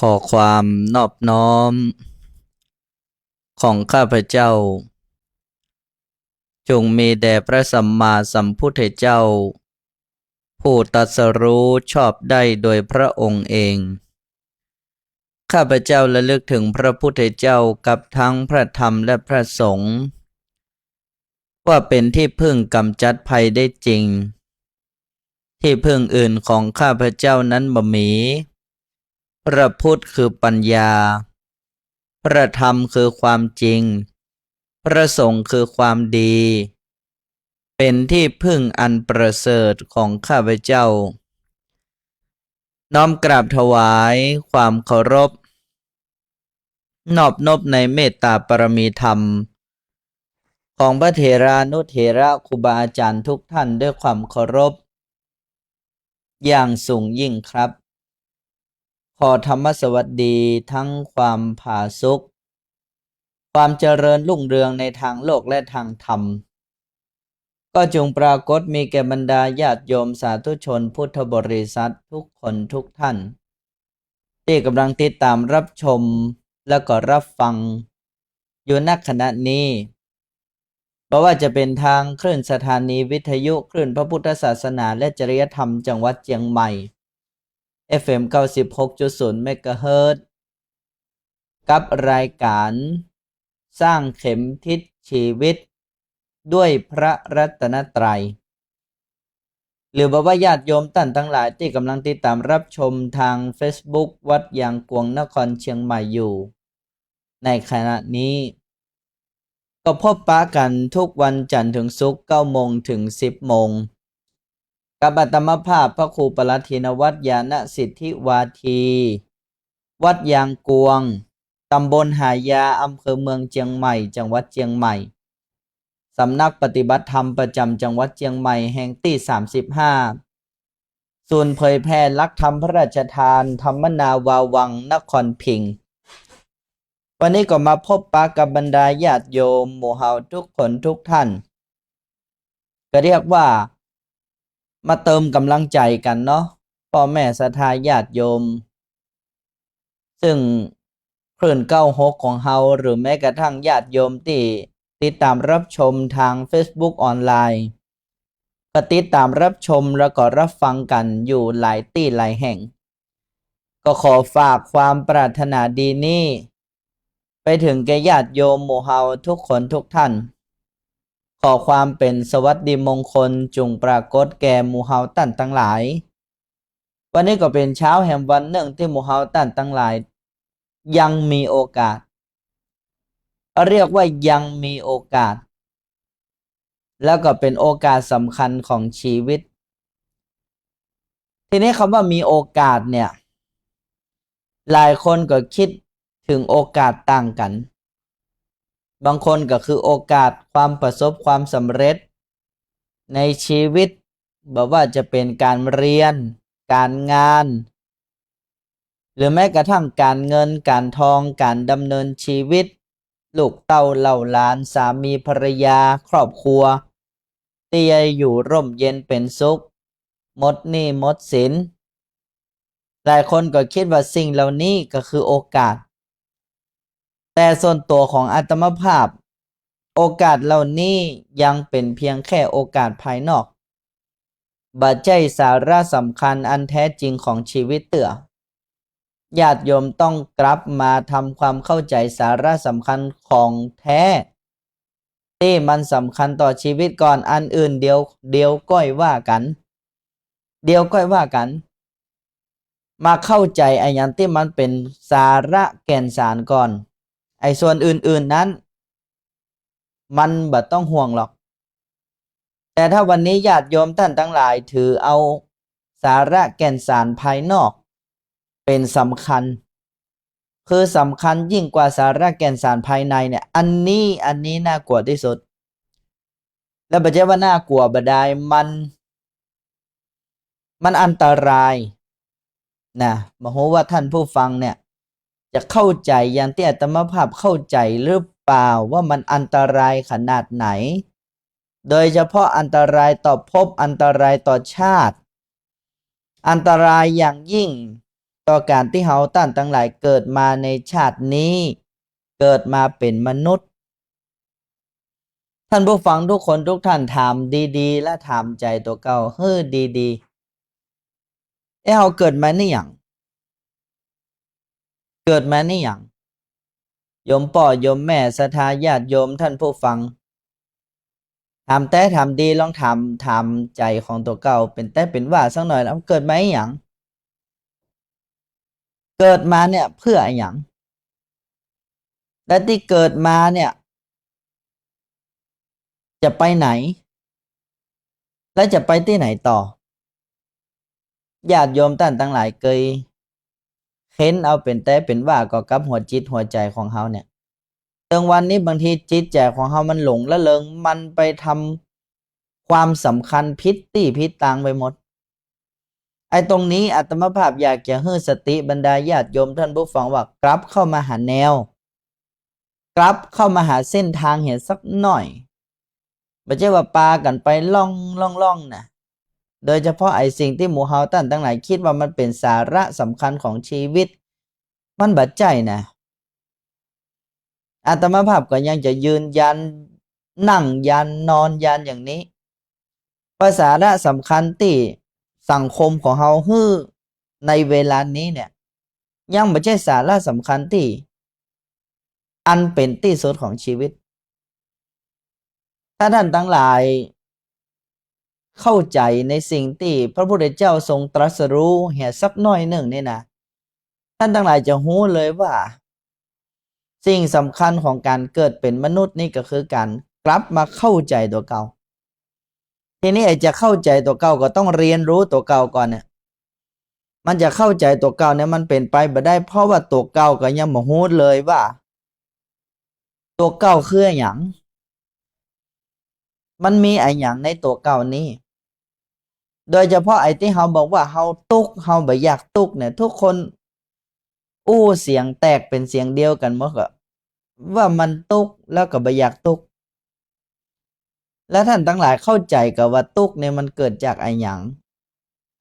ຂໍຄວາມນອບນ້ອມຂອງຂ້າພະເຈົ້າ ຈົ່ງມີແດ່ພະສຳມາສຳພຸດທະເຈົ້າ ຜູ້ຕັດສະຮູ້ຊອບໄດ້ໂດຍພະອົງເອງ. ຂ້າພະເຈົ້າລະລຶກເຖິງພະພຸດທະເຈົ້າກັບທັງພະທຳ ແລະ ພະສົງ ວ່າເປັນທີ່ເພິ່ງກຳຈັດໄພໄດ້ຈິງ. ທີ່ເພິ່ງອື່ນຂອງຂ້າພະເຈົ້ານັ້ນບໍ່ມີ. ພະພຸດຄືປັນຍາ, ພະທຳຄືຄວາມຈິງ, ພະສົງຄືຄວາມດີ, ເປັນທີ່ເພິ່ງອັນປະເສີດຂອງຂ້າພະເຈົ້າ. ນ້ອມກາບຖວາຍຄວາມເຄົາລົບ ນອບນົບໃນເມດຕາບາລະມີທຳ ຂອງພະເຖລານຸເຖລະຄູບາອາຈານທຸກທ່ານດ້ວຍຄວາມເຄົາລົບຢ່າງສູງຍິ່ງຄັບ. ຂໍທຳມະສະຫວັດດີທັງຄວາມຜາສຸກ, ຄວາມຈະເລີນຮຸ່ງເຮືອງໃນທາງໂລກ ແລະ ທາງທຳ ກໍຈົ່ງປາກົດມີແກ່ບັນດາຍາດໂຍມສາທຸຊົນພຸດທະບໍລິສັດທຸກຄົນທຸກທ່ານ ທີ່ກຳລັງຕິດຕາມຮັບຊົມ ແລະ ກໍຮັບຟັງຢູ່ ນະ ຂະນະນີ້, ບໍ່ວ່າຈະເປັນທາງຄື້ນສະຖານີວິທະຍຸ ຄື້ນພະພຸດທະສາສະໜາ ແລະ ຈະລິຍະທຳ ຈັງຫວັດຈຽງໃໝ່ ເອັຟເອັມ ເກົ້າສິບຫົກຈຸດສູນ ເມກາເຮີດ ກັບລາຍການ ສ້າງເຂັມທິດຊີວິດດ້ວຍພະລັດຕະນະໄຕ ຫຼື ບໍ່ວ່າຍາດໂຍມທ່ານທັງຫຼາຍທີ່ກຳລັງຕິດຕາມຮັບຊົມທາງເຟສບຸກ ວັດຢາງກວງ ນະຄອນຊຽງໃໝ່ຢູ່ໃນຂະນະນີ້ ກໍພົບປະກັນທຸກວັນຈັນເຖິງສຸກ ເກົ້າໂມງເຖິງສິບໂມງ ກັບອາດຕະມະພາບພະຄູປະຫຼັດ ທິນະວັດ ຍານະສິດທິວາທີ ວັດຢາງກວງ ຕຳບົນຫາຢາ ອຳເພີເມືອງຈຽງໃໝ່ ຈັງຫວັດຈຽງໃໝ່, ສຳນັກປະຕິບັດທຳປະຈຳຈັງຫວັດຈຽງໃໝ່ແຫ່ງທີສາມສິບຫ້າ, ສູນເຜີຍແຜ່ຫຼັກທຳພະລາຊະທານ ທຳມະນາວາວັງ ນະຄອນພິງ. ວັນນີ້ກໍມາພົບປະກັບບັນດາຍາດໂຍມໝູ່ເຮົາທຸກຄົນທຸກທ່ານ ກໍຮຽກວ່າມາເຕີມກຳລັງໃຈກັນເນາະ ພໍ່ແມ່ສັດທາຍາດໂຍມ ຊຶ່ງຄື້ນເກົ້າຫົກຂອງເຮົາ ຫຼື ແມ້ກະທັ່ງຍາດໂຍມທີ່ຕິດຕາມຮັບຊົມທາງເຟສບຸກອອນລາຍ ກໍຕິດຕາມຮັບຊົມ ແລ້ວກໍຮັບຟັງກັນຢູ່ຫຼາຍທີ່ຫຼາຍແຫ່ງ. ກໍຂໍຝາກຄວາມປາດຖະໜາດີນີ້ໄປເຖິງແກ່ຍາດໂຍມໝູ່ເຮົາທຸກຄົນທຸກທ່ານ. ຂໍຄວາມເປັນສະຫວັດດີມົງຄົນຈົ່ງປາກົດແກ່ໝູ່ເຮົາທ່ານທັງຫຼາຍ. ວັນນີ້ກໍເປັນເຊົ້າແຮມວັນໜຶ່ງທີ່ໝູ່ເຮົາທ່ານທັງຫຼາຍຍັງມີໂອກາດ, ເຮົາຮຽກວ່າຍັງມີໂອກາດ ແລ້ວກໍເປັນໂອກາດສຳຄັນຂອງຊີວິດ. ທີນີ້ຄຳວ່າມີໂອກາດເນ່ຍ ຫຼາຍຄົນກໍຄິດເຖິງໂອກາດຕ່າງກັນ. ບາງຄົນກໍຄືໂອກາດຄວາມປະສົບຄວາມສຳເລັດໃນຊີວິດ, ບໍ່ວ່າຈະເປັນການຮຽນ, ການງານ, ຫຼື ແມ້ກະທັ່ງການເງິນການທອງ, ການດຳເນີນຊີວິດ, ລູກເຕົ້າເຫຼົ່າຫຼານ, ສາມີພັນລະຍາ, ຄອບຄົວທີ່ຢູ່ຮົ່ມເຢັນເປັນສຸກ, ໝົດໜີ້ໝົດສິນ. ຫຼາຍຄົນກໍຄິດວ່າສິ່ງເຫຼົ່ານີ້ກໍຄືໂອກາດ, ແຕ່ສ່ວນຕົວຂອງອາດຕະມະພາບ, ໂອກາດເຫຼົ່ານີ້ຍັງເປັນພຽງແຄ່ໂອກາດພາຍນອກ, ບໍ່ໃຊ່ສາລະສຳຄັນອັນແທ້ຈິງຂອງຊີວິດເທື່ອ. ຍາດໂຍມຕ້ອງກັບມາທຳຄວາມເຂົ້າໃຈສາລະສຳຄັນຂອງແທ້ ທີ່ມັນສຳຄັນຕໍ່ຊີວິດກ່ອນ. ອັນອື່ນດຽວ, ດຽວຂ້ອຍວ່າກັນ, ດຽວຂ້ອຍວ່າກັນ. ມາເຂົ້າໃຈໄອ້ຫຍັງທີ່ມັນເປັນສາລະແກ່ນສານກ່ອນ, ໄອ້ສ່ວນອື່ນໆນັ້ນ ມັນບໍ່ຕ້ອງຫ່ວງຫຼອກ. ແຕ່ຖ້າວັນນີ້ຍາດໂຍມທ່ານທັງຫຼາຍຖືເອົາສາລະແກ່ນສານພາຍນອກເປັນສຳຄັນ, ຄືສຳຄັນຍິ່ງກວ່າສາລະແກ່ນສານພາຍໃນເນ່ຍ, ອັນນີ້, ອັນນີ້ໜ້າກົວທີ່ສຸດ. ແລະ ບໍ່ໃຊ່ວ່າໜ້າກົວບໍ່ໄດ້, ມັນ ມັນອັນຕະລາຍນະ. ບໍ່ຮູ້ວ່າທ່ານຜູ້ຟັງເນ່ຍຈະເຂົ້າໃຈຢ່າງທີ່ອາດຕະມະພາບເຂົ້າໃຈຫຼືເປົ່າ ວ່າມັນອັນຕະລາຍຂະໜາດໃດ, ໂດຍສະເພາະອັນຕະລາຍຕໍ່ພົບ, ອັນຕະລາຍຕໍ່ຊາດ, ອັນຕະລາຍຢ່າງຍິ່ງ ຕໍ່ການທີ່ເຮົາທ່ານທັງຫຼາຍເກີດມາໃນຊາດນີ້, ເກີດມາເປັນມະນຸດ. ທ່ານຜູ້ຟັງທຸກຄົນທຸກທ່ານ ຖາມດີໆ ແລະ ຖາມໃຈຕົວເຈົ້າໃຫ້ດີໆ. ເອ ເຮົາເກີດມາໃນຫຍັງ? ເກີດມາໃນຫຍັງ? ໂຍມພໍ່ໂຍມແມ່ ສັດທາຍາດໂຍມ ທ່ານຜູ້ຟັງ ຖາມແຕ່ຖາມດີ ລອງຖາມ ຖາມໃຈຂອງຕົວເຈົ້າເປັນແຕ່ເປັນວ່າສັກໜ້ອຍ ເຮົາເກີດມາໃນຫຍັງ? ເກີດມາເນຍເພື່ອອີ່ຫຍັງ? ແລະ ທີ່ເກີດມາເນຍ ຈະໄປໃນ ແລະ ຈະໄປທີ່ໃນຕໍ່? ຍາດໂຍມທ່ານທັງຫຼາຍເຄີຍເຫັນເອົາເປັນແຕ່ເປັນວ່າກໍກັບຫົວຈິດຫົວໃຈຂອງເຮົາເນຍ? ເຖິງວັນນີ້ບາງທີຈິດໃຈຂອງເຮົາມັນຫຼົງລະເລີງ, ມັນໄປທຳຄວາມສຳຄັນຜິດທີ່ຜິດທາງໄປໝົດ. ໄອ້ຕົງນີ້ອາດຕະມາພາບຢາກຈະໃຫ້ສະຕິບັນດາຍາດໂຍມທ່ານຜູ້ຟັງວ່າ ກັບເຂົ້າມາຫາແນວ, ກັບເຂົ້າມາຫາເສັ້ນທາງເຫັນສັກໜ້ອຍ. ບໍ່ໃຊ່ວ່າປາກັນໄປລ່ອງລ່ອງໆນະ. ໂດຍສະເພາະໄອ້ສິ່ງທີ່ໝູ່ເຮົາທ່ານທັງຫຼາຍຄິດວ່າມັນເປັນສາລະສຳຄັນຂອງຊີວິດ, ມັນບໍ່ໃຊ່ນະ. ອາດຕະມາພາບກໍຍັງຈະຢືນຢັນ, ນັ່ງຢັນ, ນອນຢັນຢ່າງນີ້ ວ່າສາລະສຳຄັນທີ່ສັງຄົມຂອງເຮົາຮູ້ໃນເວລານີ້ເນຍ ຍັງບໍ່ໃຊ່ສາລະສຳຄັນທີ່ ອັນເປັນທີ່ສຸດຂອງຊີວິດ. ຖ້າທ່ານທັງຫຼາຍເຂົ້າໃຈໃນສິ່ງທີ່ພະພຸດທະເຈົ້າຊົງຕລັດສະຮູ້ເຫຍສັກໜ້ອຍໜຶ່ງນີ້ນະ, ທ່ານທັງຫຼາຍຈະຮູ້ເລີຍວ່າ ສິ່ງສຳຄັນຂອງການເກີດເປັນມະນຸດນີ້ກໍຄືການກັບມາເຂົ້າໃຈຕົວເກົ່າ. ທີນີ້ໄອ້ຈະເຂົ້າໃຈຕົວເກົ່າກໍຕ້ອງຮຽນຮູ້ຕົວເກົ່າກ່ອນເນຍ. ມັນຈະເຂົ້າໃຈຕົວເກົ່າເນຍ ມັນເປັນໄປບໍ່ໄດ້, ເພາະວ່າຕົວເກົ່າກໍຍັງບໍ່ຮູ້ເລີຍວ່າ ຕົວເກົ່າຄືອີ່ຫຍັງ? ມັນມີອີ່ຫຍັງໃນຕົວເກົ່ານີ້? ໂດຍສະເພາະໄອ້ທີ່ເຮົາບອກວ່າເຮົາທຸກ, ເຮົາບໍ່ຢາກທຸກເນຍ, ທຸກຄົນ ໂອ້ ສຽງແຕກເປັນສຽງດຽວກັນໝົດ ກໍວ່າມັນທຸກ ແລ້ວກໍບໍ່ຢາກທຸກ. ແລະ ທ່ານທັງຫຼາຍເຂົ້າໃຈກໍວ່າທຸກນີ້ມັນເກີດຈາກອາຫຍັງ?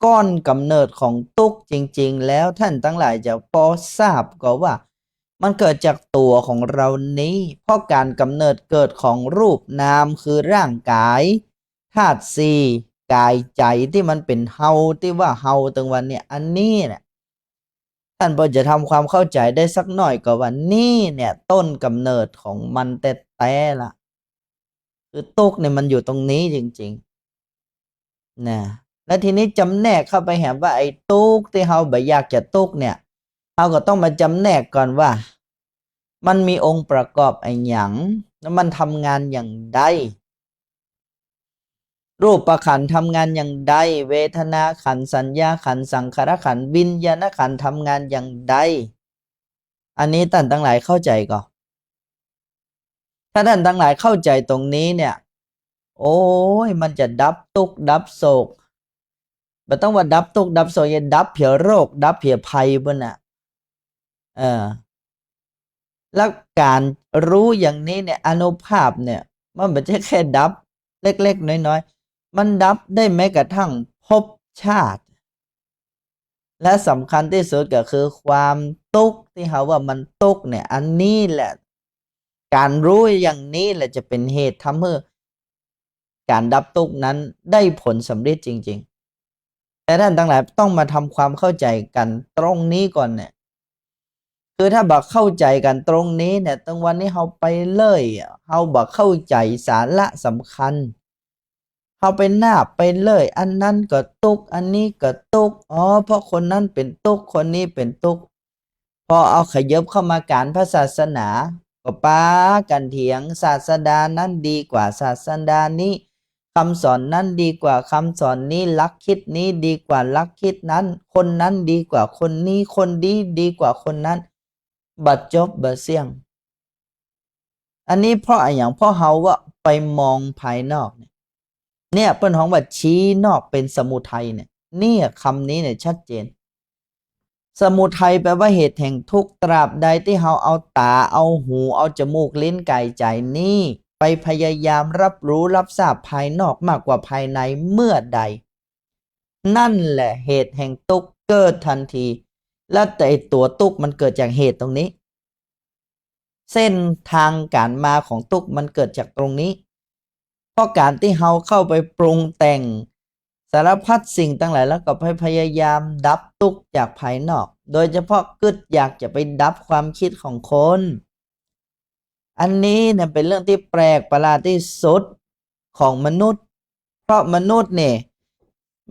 ກ້ອນກຳເນີດຂອງທຸກຈິງໆແລ້ວ ທ່ານທັງຫຼາຍຈະພໍຊາບກໍວ່າ ມັນເກີດຈາກຕົວຂອງເຮົານີ້, ເພາະການກຳເນີດເກີດຂອງຮູບນາມ ຄືຮ່າງກາຍ, ທາດສີ່, ກາຍໃຈ ທີ່ມັນເປັນເຮົາ, ທີ່ວ່າເຮົາເຖິງວັນນີ້, ອັນນີ້ແຫຼະ ທ່ານພໍຈະທຳຄວາມເຂົ້າໃຈໄດ້ສັກໜ້ອຍກໍວ່າ ນີ້ແຫຼະຕົ້ນກຳເນີດຂອງມັນແທ້ໆລະ, ຄືທຸກນີ້ມັນຢູ່ຕົງນີ້ຈິງໆນະ. ແລະ ທີນີ້ຈຳແນກເຂົ້າໄປແຮມວ່າ ໄອ້ທຸກທີ່ເຮົາບໍ່ຢາກຈະທຸກເນຍ, ເຮົາກໍຕ້ອງມາຈຳແນກກ່ອນວ່າ ມັນມີອົງປະກອບອີ່ຫຍັງ ແລະ ມັນທຳງານຢ່າງໃດ? ຮູບປະຂັນທຳງານຢ່າງໃດ? ເວທະນາຂັນ, ສັນຍາຂັນ, ສັງຂາລະຂັນ, ວິນຍານະຂັນທຳງານຢ່າງໃດ? ອັນນີ້ທ່ານທັງຫຼາຍເຂົ້າໃຈກໍ? ຖ້າທ່ານທັງຫຼາຍເຂົ້າໃຈຕົງນີ້ເນຍ, ໂອ້ຍ, ມັນຈະດັບທຸກດັບໂສກ. ບໍ່ຕ້ອງວ່າດັບທຸກດັບໂສກ, ຈະດັບເຜຍໂລກ, ດັບເຜຍໄພພຸ້ນນະ. ເອີ ແລ້ວການຮູ້ຢ່າງນີ້ເນຍ, ອານຸພາບເນຍ, ມັນບໍ່ໃຊ່ແຄ່ດັບເລັກໆນ້ອຍໆ, ມັນດັບໄດ້ແມ້ກະທັ່ງພົບຊາດ. ແລະ ສຳຄັນທີ່ສຸດກໍຄືຄວາມທຸກທີ່ເຮົາວ່າມັນທຸກເນຍ, ອັນນີ້ແຫຼະ ການຮູ້ຢ່າງນີ້ແຫຼະຈະເປັນເຫດທຳໃຫ້ການດັບທຸກນັ້ນໄດ້ຜົນສຳເລັດຈິງໆ. ແຕ່ທ່ານທັງຫຼາຍຕ້ອງມາທຳຄວາມເຂົ້າໃຈກັນຕົງນີ້ກ່ອນເນຍ. ຄືຖ້າບໍ່ເຂົ້າໃຈກັນຕົງນີ້ເນຍ, ເຖິງວັນນີ້ເຮົາໄປເລີຍ, ເຮົາບໍ່ເຂົ້າໃຈສາລະສຳຄັນ, ເຮົາໄປນາບໄປເລີຍ, ອັນນັ້ນກໍທຸກ, ອັນນີ້ກໍທຸກ, ອໍ ເພາະຄົນນັ້ນເປັນທຸກ, ຄົນນີ້ເປັນທຸກ. ພໍເອົາຂະເຫຍິບເຂົ້າມາການພະສາສະໜາ, ກໍປາກັນຖຽງ, ສາສະດານັ້ນດີກວ່າສາສະດານີ້, ຄຳສອນນັ້ນດີກວ່າຄຳສອນນີ້, ຫຼັກຄິດນີ້ດີກວ່າຫຼັກຄິດນັ້ນ, ຄົນນັ້ນດີກວ່າຄົນນີ້, ຄົນນີ້ດີກວ່າຄົນນັ້ນ, ບັດຈົບບັດສ່ຽງ. ອັນນີ້ເພາະອີ່ຫຍັງ? ເພາະເຮົາອະໄປມອງພາຍນອກ. ເນຍ ເພິ່ນຮ້ອງວ່າຊີ້ນອກເປັນສະມຸໄທເນຍ. ເນຍ ຄຳນີ້ເນຍຊັດເຈນ. ສະມຸໄທແປວ່າເຫດແຫ່ງທຸກ. ຕາບໃດທີ່ເຮົາເອົາຕາ, ເອົາຫູ, ເອົາຈະມູກ, ລີ້ນ, ກາຍ, ໃຈນີ້ ໄປພະຍາຍາມຮັບຮູ້, ຮັບຊາບພາຍນອກມາກກວ່າພາຍໃນເມື່ອໃດ, ນັ້ນແຫຼະເຫດແຫ່ງທຸກເກີດທັນທີ. ແລ້ວແຕ່ຕົວທຸກມັນເກີດຈາກເຫດຕົງນີ້ ເສັ້ນທາງການມາຂອງທຸກມັນເກີດຈາກຕົງນີ້. ເພາະການທີ່ເຮົາເຂົ້າໄປປຸງແຕ່ງສາລະພັດສິ່ງທັງຫຼາຍ ແລ້ວກໍໄປພະຍາຍາມດັບທຸກຈາກພາຍນອກ ໂດຍສະເພາະຄິດຢາກຈະໄປດັບຄວາມຄິດຂອງຄົນ. ອັນນີ້ນະເປັນເລື່ອງທີ່ແປກປະຫຼາດທີ່ສຸດຂອງມະນຸດ ເພາະມະນຸດນີ້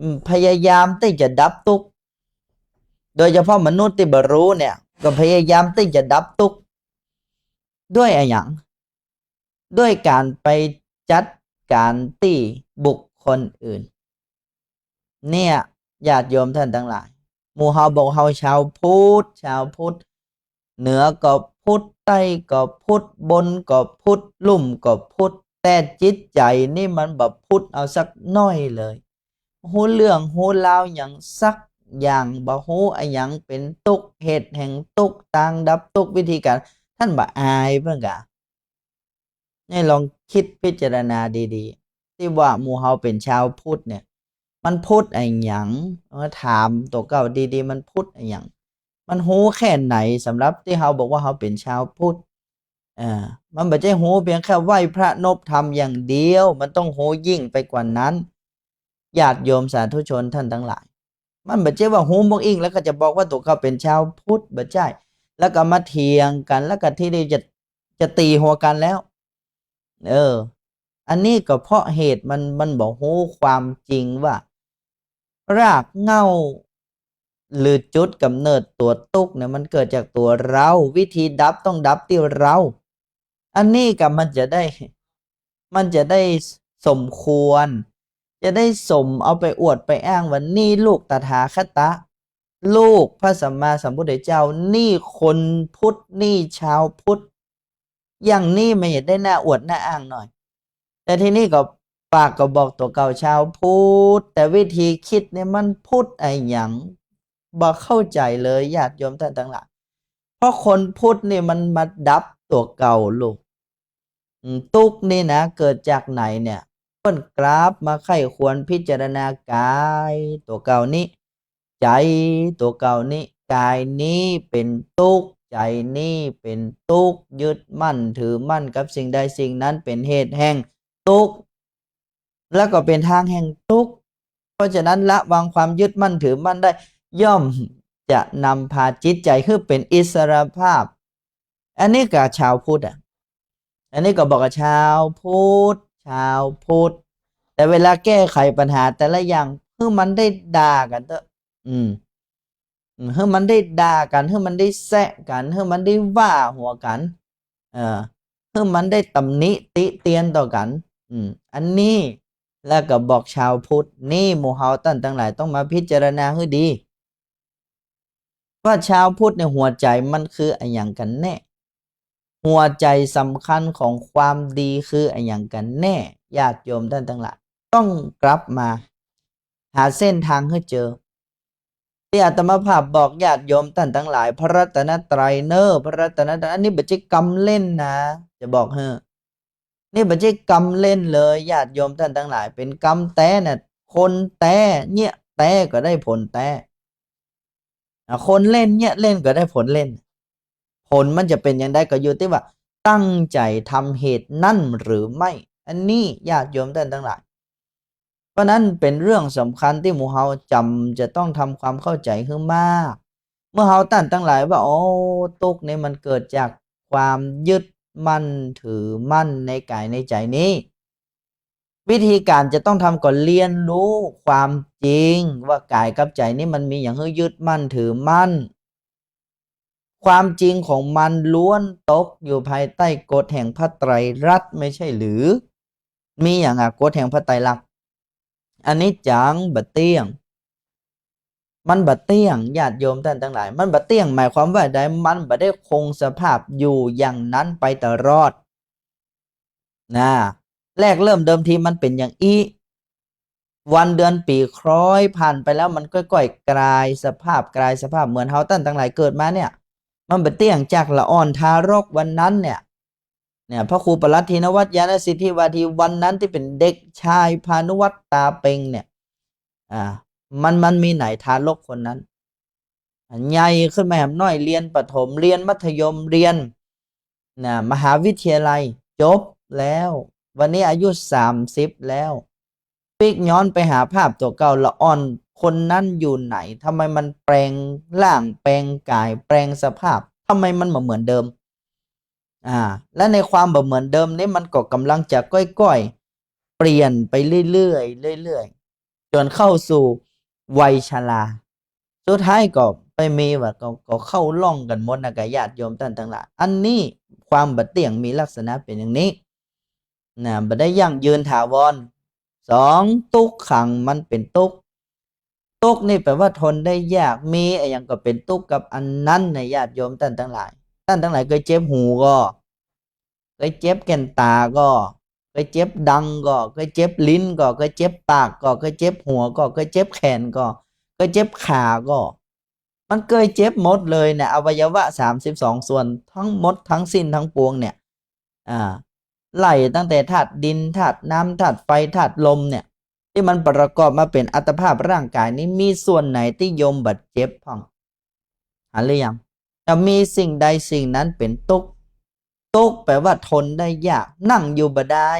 ອາ ພະຍາຍາມທີ່ຈະດັບທຸກ ໂດຍສະເພາະມະນຸດທີ່ບໍ່ຮູ້ເນຍ ກໍພະຍາຍາມທີ່ຈະດັບທຸກ ດ້ວຍອະຫຍັງ? ດ້ວຍການໄປຈັດການຕີ້ບຸກຄົນອື່ນ. ເນຍ ຍາດໂຍມທ່ານທັງຫຼາຍ ໝູ່ເຮົາບອກເຮົາຊາວພຸດ ຊາວພຸດ ເໜືອກໍພຸດ ໃຕ້ກໍພຸດ ບົນກໍພຸດ ລຸ່ມກໍພຸດ ແຕ່ຈິດໃຈນີ້ມັນບໍ່ພຸດເອົາສັກໜ້ອຍເລີຍ. ຮູ້ເລື່ອງຮູ້ລາວຫຍັງສັກຢ່າງ ບໍ່ຮູ້ອະຫຍັງເປັນທຸກ ເຫດແຫ່ງທຸກ ທາງດັບທຸກ ວິທີການ. ທ່ານບໍ່ອາຍເພິ່ນກະ? ໃຫ້ລອງຄິດພິຈາລະນາດີໆ ທີ່ວ່າໝູ່ເຮົາເປັນຊາວພຸດເນຍ ມັນພຸດອະຫຍັງ? ເອີ ຖາມຕົວເຈົ້າດີໆ ມັນພຸດອະຫຍັງ? ມັນຮູ້ແຄ່ໃດສຳລັບທີ່ເຮົາບອກວ່າເຮົາເປັນຊາວພຸດ? ເອີ ມັນບໍ່ໃຊ່ຮູ້ພຽງແຄ່ໄຫວ້ພະນົບທຳຢ່າງດຽວ ມັນຕ້ອງຮູ້ຍິ່ງໄປກວ່ານັ້ນ. ຍາດໂຍມສາທຸຊົນທ່ານທັງຫຼາຍ ມັນບໍ່ໃຊ່ວ່າຮູ້ໝົກອີ່ງແລ້ວກໍຈະບອກວ່າຕົວເຂົາເປັນຊາວພຸດ ບໍ່ໃຊ່ ແລ້ວກໍມາຖຽງກັນ ແລ້ວກໍທີ່ໄດ້ຈະ ຈະຕີຫົວກັນແລ້ວ. ເອີ ອັນນີ້ກໍເພາະເຫດມັນ ມັນບໍ່ຮູ້ຄວາມຈິງວ່າ ຮາກເຫງົ້າ ຫຼື ຈຸດກຳເນີດຕົວທຸກເນຍ ມັນເກີດຈາກຕົວເຮົາ ວິທີດັບຕ້ອງດັບທີ່ເຮົາ. ອັນນີ້ກໍມັນຈະໄດ້ ມັນຈະໄດ້ສົມຄວນ ຈະໄດ້ສົມເອົາໄປອວດໄປອ້າງວ່າ ນີ້ລູກຕະຖາຄະຕະ ລູກພະສຳມາສຳພຸດທະເຈົ້າ ນີ້ຄົນພຸດ ນີ້ຊາວພຸດ ຢ່າງນີ້ມັນຈະໄດ້ໜ້າອວດໜ້າອ້າງໜ້ອຍ. ແຕ່ທີນີ້ກໍປາກກໍບອກຕົວເກົ່າຊາວພຸດ ແຕ່ວິທີຄິດນີ້ມັນພຸດອະຫຍັງ? ບໍ່ເຂົ້າໃຈເລີຍ ຍາດໂຍມທ່ານທັງຫຼາຍ. ເພາະຄົນພຸດນີ້ມັນມາດັບຕົວເກົ່າລູກ. ອືມ ທຸກນີ້ນະເກີດຈາກໃນເນຍ? ເພິ່ນກາບມາໃຄ່ຄວນພິຈາລະນາກາຍຕົວເກົ່ານີ້ ໃຈຕົວເກົ່ານີ້ ກາຍນີ້ເປັນທຸກ ໃຈນີ້ເປັນທຸກ ຍຶດໝັ້ນຖືໝັ້ນກັບສິ່ງໃດສິ່ງນັ້ນເປັນເຫດແຫ່ງທຸກ ແລ້ວກໍເປັນທາງແຫ່ງທຸກ. ເພາະສະນັ້ນ ລະວັງຄວາມຍຶດໝັ້ນຖືໝັ້ນໄດ້ ຍ່ອມຈະນຳພາຈິດໃຈໃຫ້ເປັນອິດສະຫຼະພາບ. ອັນນີ້ກໍຊາວພຸດອະ ອັນນີ້ກໍບອກວ່າຊາວພຸດ ຊາວພຸດ ແຕ່ເວລາແກ້ໄຂບັນຫາແຕ່ລະຢ່າງ ໃຫ້ມັນໄດ້ດ່າກັນເຕີ ອືມ ໃຫ້ມັນໄດ້ດ່າກັນ ໃຫ້ມັນໄດ້ແຊະກັນ ໃຫ້ມັນໄດ້ວ່າຫົວກັນ ເອີ ໃຫ້ມັນໄດ້ຕຳໜິຕິຕຽນຕໍ່ກັນ. ອືມ ອັນນີ້ ແລ້ວກໍບອກຊາວພຸດ ນີ້ ໝູ່ເຮົາທ່ານທັງຫຼາຍຕ້ອງມາພິຈາລະນາໃຫ້ດີ ວ່າຊາວພຸດໃນຫົວໃຈມັນຄືອະຫຍັງກັນແນ່? ຫົວໃຈສຳຄັນຂອງຄວາມດີຄືອະຫຍັງກັນແນ່? ຍາດໂຍມທ່ານທັງຫຼາຍ ຕ້ອງກັບມາຫາເສັ້ນທາງໃຫ້ເຈີ ທີ່ອາດຕະມາພາບບອກຍາດໂຍມທ່ານທັງຫຼາຍ ພະລັດຕະນະໄຕເນີ ພະລັດຕະນະໄຕ ອັນນີ້ບໍ່ໃຊ່ກຳເລ່ນນະ ຈະບອກໃຫ້ ນີ້ບໍ່ໃຊ່ກຳເລ່ນເລີຍ ຍາດໂຍມທ່ານທັງຫຼາຍ ເປັນກຳແຕ້ນະ ຄົນແຕ້ ເຍຍະແຕ້ກໍໄດ້ຜົນແຕ້ ອາ ຄົນເລ່ນ ເຍຍະເລ່ນກໍໄດ້ຜົນເລ່ນ. ຜົນມັນຈະເປັນຈັ່ງໃດ ກໍຢູ່ທີ່ວ່າຕັ້ງໃຈທຳເຫດນັ້ນຫຼືໄມ່ ອັນນີ້ຍາດໂຍມທ່ານທັງຫຼາຍ. ເພາະນັ້ນເປັນເລື່ອງສຳຄັນທີ່ໝູ່ເຮົາຈຳຈະຕ້ອງທຳຄວາມເຂົ້າໃຈໃຫ້ມາກ ເມື່ອເຮົາທ່ານທັງຫຼາຍວ່າ ໂອ້ ທຸກນີ້ມັນເກີດຈາກຄວາມຍຶດໝັ້ນຖືໝັ້ນໃນກາຍໃນໃຈນີ້ ວິທີການຈະຕ້ອງທຳກໍລຽນຮູ້ຄວາມຈິງວ່າກາຍກັບໃຈນີ້ມັນມີຫຍັງໃຫ້ຍຶດໝັ້ນຖືໝັ້ນ. ຄວາມຈິງຂອງມັນລ້ວນຕົກຢູ່ພາຍໃຕ້ກົດແຫ່ງພະໄຕຣະລັກ ໄມ່ໃຊ່ຫຼື? ມີຫຍັງອະ ກົດແຫ່ງພະໄຕຣະລັກ? ອະນິດຈັງ ບໍ່ຕຽງ ມັນບໍ່ຕຽງ ຍາດໂຍມທ່ານທັງຫຼາຍ ມັນບໍ່ຕຽງ ໝາຍຄວາມວ່າໃດ? ມັນບໍ່ໄດ້ຄົງສະພາບຢູ່ຢ່າງນັ້ນໄປຕະຫຼອດນະ ແລກເລີ່ມເດີມທີມັນເປັນຫຍັງອີກ? ວັນເດືອນປີຄ້ອຍຜ່ານໄປແລ້ວ ມັນຄ່ອຍໆກາຍສະພາບ ກາຍສະພາບ ເໝືອນເຮົາທ່ານທັງຫຼາຍເກີດມາເນຍ ມັນບໍ່ຕຽງ ຈາກລະອ່ອນທາລົກວັນນັ້ນເນຍ ເນຍ ພະຄູປະລັດທິນະວັດ ຍານະສິດທິວາທີ ວັນນັ້ນທີ່ເປັນເດັກຊາຍພານຸວັດຕາເປັງເນຍ ອາ ມັນ ມັນມີໃນທາລົກຄົນນັ້ນ ໃຫຍ່ຂຶ້ນມາແຮມນ້ອຍ ຮຽນປະຖົມ ຮຽນມັດທະຍົມ ຮຽນ ນະ ມະຫາວິທະຍາໄລ ຈົບແລ້ວ ວັນນີ້ອາຍຸສາມສິບແລ້ວ ປິກຍ້ອນໄປຫາພາບຕົວເກົ່າລະອ່ອນ ຄົນນັ້ນຢູ່ໃນ? ທຳໄມມັນແປງຮ່າງ ແປງກາຍ ແປງສະພາບ? ທຳໄມມັນບໍ່ເໝືອນເດີມ? ອາ ແລະ ໃນຄວາມບໍ່ເໝືອນເດີມນີ້ ມັນກໍກຳລັງຈະຄ່ອຍໆປ່ຽນໄປເລື້ອຍໆ ເລື້ອຍໆ ຈົນເຂົ້າສູ່ໄວຊະລາ ສຸດທ້າຍກໍໄປມີວ່າ ກໍ ກໍເຂົ້າຮ່ອງກັນໝົດນະ ກະຍາດໂຍມທ່ານທັງຫຼາຍ. ອັນນີ້ຄວາມບໍ່ທ່ຽງມີລັກສະນະເປັນຢ່າງນີ້ນະ ບໍ່ໄດ້ຢັ້ງຢືນຖາວອນ. ສອງ ທຸກຂັງ ມັນເປັນທຸກ. ທຸກນີ້ແປວ່າທົນໄດ້ຍາກ, ມີອີ່ຫຍັງກໍເປັນທຸກກັບອັນນັ້ນນະ ຍາດໂຍມທ່ານທັງຫຼາຍ. ທ່ານທັງຫຼາຍເຄີຍເຈັບຫູບໍ່? ເຄີຍເຈັບແກ່ນຕາກໍ? ເຄີຍເຈັບດັງກໍ? ເຄີຍເຈັບລີ້ນກໍ? ເຄີຍເຈັບປາກກໍ? ເຄີຍເຈັບຫົວກໍ? ເຄີຍເຈັບແຂນກໍ? ເຄີຍເຈັບຂາກໍ? ມັນເຄີຍເຈັບໝົດເລີຍນະ ອະໄວຍະວະສາມສິບສອງສ່ວນ ທັງໝົດທັງສິ້ນທັງປວງເນີ້ຍ ອາ ໄລ່ຕັ້ງແຕ່ທາດດິນ ທາດນ້ຳ ທາດໄຟ ທາດລົມເນີ້ຍ ທີ່ມັນປະກອບມາເປັນອັດຕະພາບຮ່າງກາຍນີ້ ມີສ່ວນໃດທີ່ໂຍມບໍ່ເຈັບພ້ອງ? ຫັນຫຼືຍັງ? ຖ້າມີສິ່ງໃດສິ່ງນັ້ນເປັນທຸກ. ທຸກແປວ່າທົນໄດ້ຍາກ, ນັ່ງຢູ່ບໍ່ໄດ້,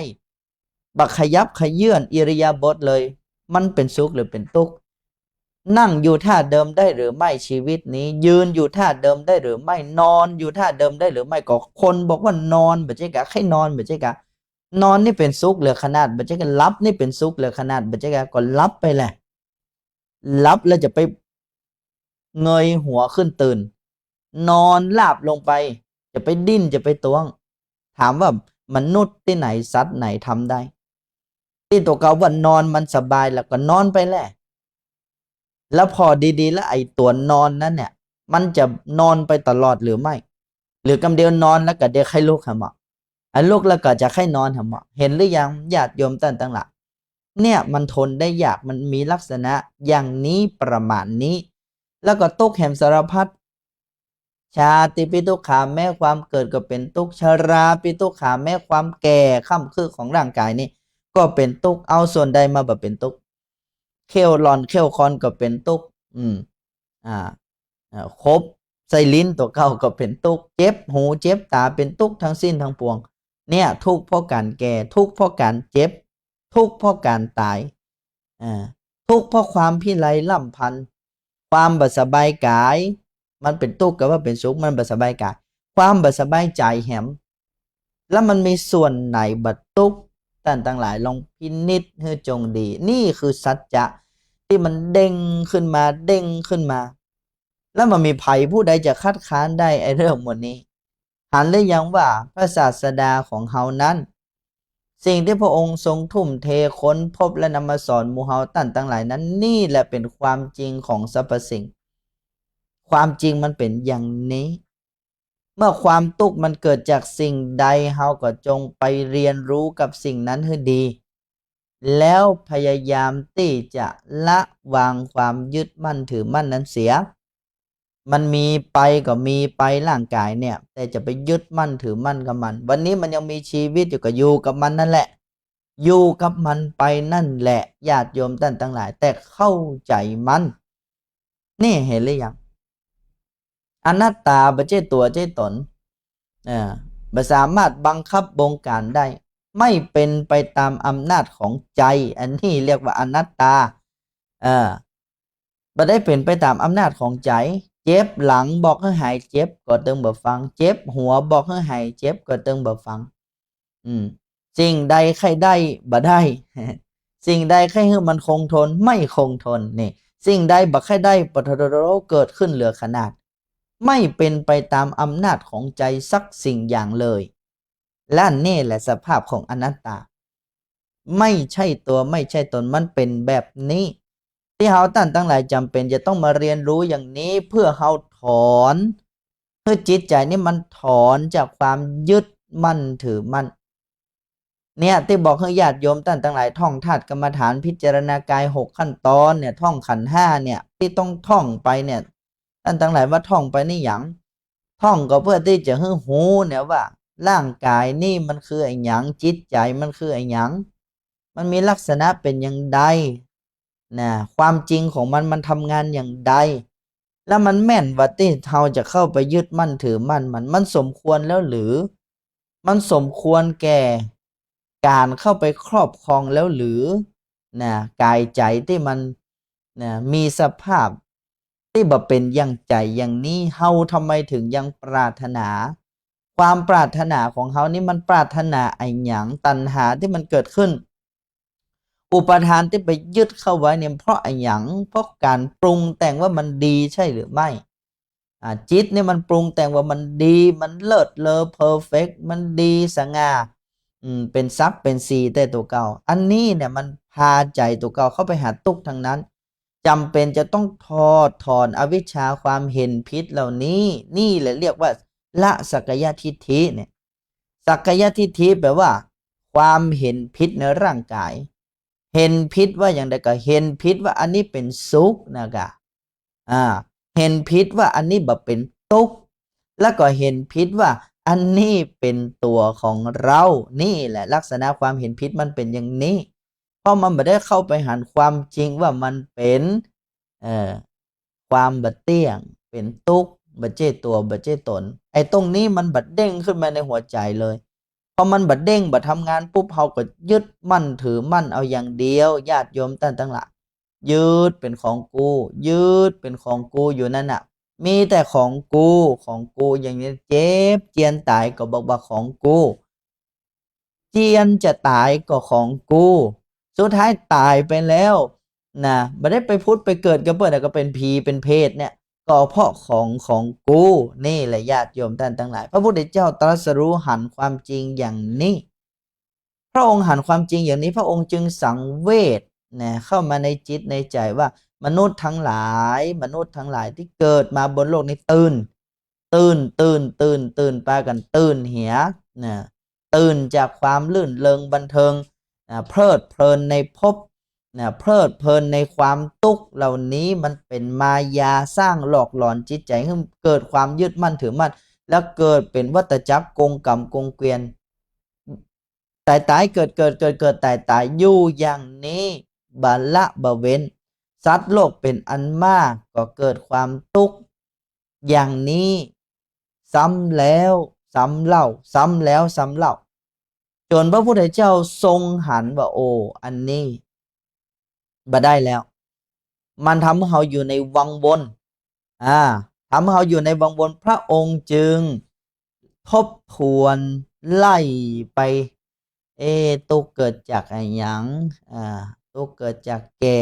ບໍ່ຂະຫຍັບຂະເຍື່ອນອິລິຍາບົດເລີຍ, ມັນເປັນສຸກຫຼືເປັນທຸກ? ນັ່ງຢູ່ທ່າເດີມໄດ້ຫຼືໄມ່? ຊີວິດນີ້ ຢືນຢູ່ທ່າເດີມໄດ້ຫຼືໄມ່? ນອນຢູ່ທ່າເດີມໄດ້ຫຼືໄມ່? ກໍຄົນບອກວ່ານອນ ບໍ່ໃຊ່ກະ, ໃຫ້ນອນ ບໍ່ໃຊ່ກະ. ນອນນີ້ເປັນສຸກເຫຼືອຂະໜາດ ບໍ່ໃຊ່ກະ, ຫຼັບນີ້ເປັນສຸກເຫຼືອຂະໜາດ ບໍ່ໃຊ່ກະ, ກໍຫຼັບໄປແຫຼະ. ຫຼັບແລ້ວຈະໄປເງີຍຫົວຂຶ້ນຕື່ນ, ນອນລາບລົງໄປ, ຈະໄປດີ້ນ ຈະໄປຕວງ. ຖາມວ່າມະນຸດທີ່ໃນ ສັດໃນທຳໄດ້? ທີ່ຕົວເກົ່າວ່ານອນມັນສະບາຍ ແລ້ວກໍນອນໄປແຫຼະ. ແລ້ວພໍດີໆ ແລ້ວໄອ້ຕົວນອນນັ້ນເນ່ຍ ມັນຈະນອນໄປຕະຫຼອດຫຼືໄມ່? ຫຼືກຳດຽວນອນແລ້ວກໍໄດ້ໃຄ່ລຸກຫັ້ນເໝາະ? ອາ ລຸກແລ້ວກໍຈະໃຄ່ນອນຫັ້ນເໝາະ? ເຫັນຫຼືຍັງ ຍາດໂຍມທ່ານທັງຫຼາຍ? ເນ່ຍ ມັນທົນໄດ້ຍາກ, ມັນມີລັກສະນະຢ່າງນີ້ ປະມານນີ້. ແລ້ວກໍທຸກແຮມສາລະພັດ. ຊາຕິປິທຸກຂາ ແມ້ຄວາມເກີດກໍເປັນທຸກ, ຊະລາປິທຸກຂາ ແມ້ຄວາມແກ່ຄ້ຳຄືຂອງຮ່າງກາຍນີ້ກໍເປັນທຸກ. ເອົາສ່ວນໃດມາບໍ່ເປັນທຸກ? ເຂົ້ວຫຼອນເຂົ້ວຄອນກໍເປັນທຸກ. ອືມ ອາ ເອີ ຄົບໃສ່ລີ້ນຕົວເກົ່າກໍເປັນທຸກ, ເຈັບຫູເຈັບຕາເປັນທຸກທັງສິ້ນທັງປວງ. ເນ່ຍ ທຸກເພາະການແກ່, ທຸກເພາະການເຈັບ, ທຸກເພາະການຕາຍ, ເອີ ທຸກເພາະຄວາມພິໄລລ້ຳພັນ, ຄວາມບໍ່ສະບາຍກາຍ. ມັນເປັນທຸກກໍວ່າເປັນສຸກ, ມັນບໍ່ສະບາຍກາຍ, ຄວາມບໍ່ສະບາຍໃຈແຮມ. ແລ້ວມັນມີສ່ວນໃດບໍ່ທຸກ? ທ່ານທັງຫຼາຍລອງພິນິດໃຫ້ຈົ່ງດີ. ນີ້ຄືສັດຈະທີ່ມັນເດັ່ງຂຶ້ນມາ, ເດັ່ງຂຶ້ນມາ. ແລ້ວມັນມີໃຜຜູ້ໃດຈະຄັດຄ້ານໄດ້ໄອ້ເລື່ອງໝົດນີ້? ຫັນຫຼືຍັງວ່າພະສາສະດາຂອງເຮົານັ້ນ, ສິ່ງທີ່ພະອົງຊົງທຸ່ມເທຄົ້ນພົບ ແລະ ນຳມາສອນໝູ່ເຮົາທ່ານທັງຫຼາຍນັ້ນ, ນີ້ແຫຼະເປັນຄວາມຈິງຂອງສັບພະສິ່ງ. ຄວາມຈິງມັນເປັນຢ່າງນີ້. ເມື່ອຄວາມທຸກມັນເກີດຈາກສິ່ງໃດ, ເຮົາກໍຈົ່ງໄປຮຽນຮູ້ກັບສິ່ງນັ້ນໃຫ້ດີ, ແລ້ວພະຍາຍາມທີ່ຈະລະວາງຄວາມຍຶດໝັ້ນຖືໝັ້ນນັ້ນເສຍ. ມັນມີໄປກໍມີໄປ ຮ່າງກາຍເນ່ຍ, ແຕ່ຈະໄປຍຶດໝັ້ນຖືໝັ້ນກັບມັນ. ວັນນີ້ມັນຍັງມີຊີວິດຢູ່ ກໍຢູ່ກັບມັນນັ້ນແຫຼະ, ຢູ່ກັບມັນໄປນັ້ນແຫຼະ ຍາດໂຍມທ່ານທັງຫຼາຍ, ແຕ່ເຂົ້າໃຈມັນ. ນີ້ເຫັນຫຼືຍັງ? ອະນັດຕາ ບໍ່ໃຊ່ຕົວໃຊ່ຕົນ, ເອີ ບໍ່ສາມາດບັງຄັບບົງການໄດ້, ໄມ່ເປັນໄປຕາມອຳນາດຂອງໃຈ. ອັນນີ້ຮຽກວ່າອະນັດຕາ. ເອີ ບໍ່ໄດ້ເປັນໄປຕາມອຳນາດຂອງໃຈ. ເຈັບຫຼັງບອກໃຫ້ຫາຍເຈັບ ກໍເຖິງບໍ່ຟັງ, ເຈັບຫົວບອກໃຫ້ຫາຍເຈັບ ກໍເຖິງບໍ່ຟັງ. ອືມ ສິ່ງໃດໃຄ່ໄດ້ບໍ່ໄດ້, ສິ່ງໃດໃຄ່ໃຫ້ມັນຄົງທົນ ໄມ່ຄົງທົນ. ນີ້ ສິ່ງໃດບໍ່ໃຄ່ໄດ້ ປະໂທໂທໂທ ເກີດຂຶ້ນເຫຼືອຂະໜາດ, ໄມ່ເປັນໄປຕາມອຳນາດຂອງໃຈສັກສິ່ງຢ່າງເລີຍ. ແລະ ນີ້ແຫຼະສະພາບຂອງອະນັດຕາ. ໄມ່ໃຊ່ຕົວ ໄມ່ໃຊ່ຕົນ, ມັນເປັນແບບນີ້ ທີ່ເຮົາທ່ານທັງຫຼາຍຈຳເປັນຈະຕ້ອງມາຮຽນຮູ້ຢ່າງນີ້ ເພື່ອເຮົາຖອນ ຄືຈິດໃຈນີ້ມັນຖອນຈາກຄວາມຍຶດໝັ້ນຖືໝັ້ນ. ເນ່ຍ ທີ່ບອກໃຫ້ຍາດໂຍມທ່ານທັງຫຼາຍທ່ອງທາດກຳມະຖານ ພິຈາລະນາກາຍຫົກຂັ້ນຕອນເນ່ຍ, ທ່ອງຂັນຫ້າເນ່ຍ ທີ່ຕ້ອງທ່ອງໄປເນ່ຍ, ທ່ານທັງຫຼາຍວ່າທ່ອງໄປນີ້ຫຍັງ? ທ່ອງກໍເພື່ອທີ່ຈະໃຫ້ຮູ້ເນ່ຍວ່າ ຮ່າງກາຍນີ້ມັນຄືອີ່ຫຍັງ, ຈິດໃຈມັນຄືອີ່ຫຍັງ, ມັນມີລັກສະນະເປັນຢ່າງໃດນະ, ຄວາມຈິງຂອງມັນ ມັນທຳງານຢ່າງໃດ. ແລ້ວມັນແມ່ນວ່າທີ່ເຮົາຈະເຂົ້າໄປຍຶດໝັ້ນຖືໝັ້ນມັນ ມັນສົມຄວນແລ້ວຫຼື? ມັນສົມຄວນແກ່ການເຂົ້າໄປຄອບຄອງແລ້ວຫຼື ນະ? ກາຍໃຈທີ່ມັນ ນະ ມີສະພາບທີ່ບໍ່ເປັນຢ່າງໃຈຢ່າງນີ້ ເຮົາທຳໄມເຖິງຍັງປາດຖະໜາ? ຄວາມປາດຖະໜາຂອງເຮົານີ້ ມັນປາດຖະໜາອີຫຍັງ? ຕັນຫາທີ່ມັນເກີດຂຶ້ນ ອຸປາທານທີ່ໄປຍຶດເຂົ້າໄວ້ນີ້ ເພາະອີຫຍັງ? ເພາະການປຸງແຕ່ງວ່າມັນດີໃຊ່ຫຼືໄມ່? ອາ ຈິດນີ້ມັນປຸງແຕ່ງວ່າມັນດີ ມັນເລີດເລີເພີເຟັກ ມັນດີສະຫງ່າ ອືມ ເປັນສັກເປັນສີແຕ່ຕົວເກົ່າ. ອັນນີ້ເນຍມັນພາໃຈຕົວເກົ່າເຂົ້າໄປຫາທຸກທັງນັ້ນ. ຈຳเป็นจะต้องถอดถอนอวิชชา ความเห็นผิดเหล่านี้ นี่แหละเรียกว่าละสักกายทิฏฐิเนี่ย สักกายทิฏฐิแปลว่าความเห็นผิดในร่างกาย เห็นผิดว่าอย่างใด ก็เห็นผิดว่าอันนี้เป็นสุขนะกะ อ่า เห็นผิดว่าอันนี้บ่เป็นทุกข์ แล้วก็เห็นผิดว่าอันนี้เป็นตัวของเรา นี่แหละลักษณะความเห็นผิดมันเป็นอย่างนี้ เพราะมันบ่ได้เข้าไปหันความจริงว่ามันเป็น เอ่อ ความบ่เตี้ยง เป็นทุกข์ บ่ใจ้ตัว บ่ใจ้ตน ไอ้ตรงนี้มันบ่เด้งขึ้นมาในหัวใจเลย พอมันบ่เด้ง บ่ทำงานปุ๊บ เฮาก็ยึดมั่นถือมั่นเอาอย่างเดียว ญาติโยมท่านทั้งหลาย ยึดเป็นของกู ยึดเป็นของกูอยู่นั่นน่ะ มีแต่ของกู ของกู อย่างนี้ เจ็บเจียนตายก็บอกว่าของกู เจียนจะตายก็ของกู สุดท้ายตายไปแล้วนะ บ่ได้ไปผุดไปเกิดกับเพิ่น แล้วก็เป็นผีเป็นเปรตเนี่ย ก็เพราะของของกู นี่แหละญาติโยมท่านทั้งหลาย พระพุทธเจ้าตรัสรู้หันความจริงอย่างนี้ พระองค์หันความจริงอย่างนี้ พระองค์จึงสังเวชนะ เข้ามาในจิตในใจว่ามนุษย์ทั้งหลาย มนุษย์ทั้งหลายที่เกิดมาบนโลกนี้ ตื่น ตื่น ตื่น ตื่น ตื่น ปากันตื่นเหียนะ ตื่นจากความรื่นเริงบันเทิงนะ เพลิดเพลินในภพนะ เพลิดเพลินในความทุกข์เหล่านี้ มันเป็นมายาสร้างหลอกหลอนจิตใจให้เกิดความยึดมั่นถือมั่น แล้วเกิดเป็นวัฏจักรกงกรรมกงเกวียน ตายๆ เกิดๆ เกิดๆ ตายๆ อยู่อย่างนี้บ่ละบ่เว้น สัตว์โลกเป็นอันมากก็เกิดความทุกข์อย่างนี้ ซ้ำแล้วซ้ำเล่า ซ้ำแล้วซ้ำเล่า จนพระพุทธเจ้าทรงหันว่า โอ้ อันนี้ บ่ได้แล้ว มันทำให้เฮาอยู่ในวังวน อ่า ทำให้เฮาอยู่ในวังวน พระองค์จึงทบทวนไล่ไป เอ๊ะ ทุกข์เกิดจากอะหยัง อ่า ทุกข์เกิดจากแก่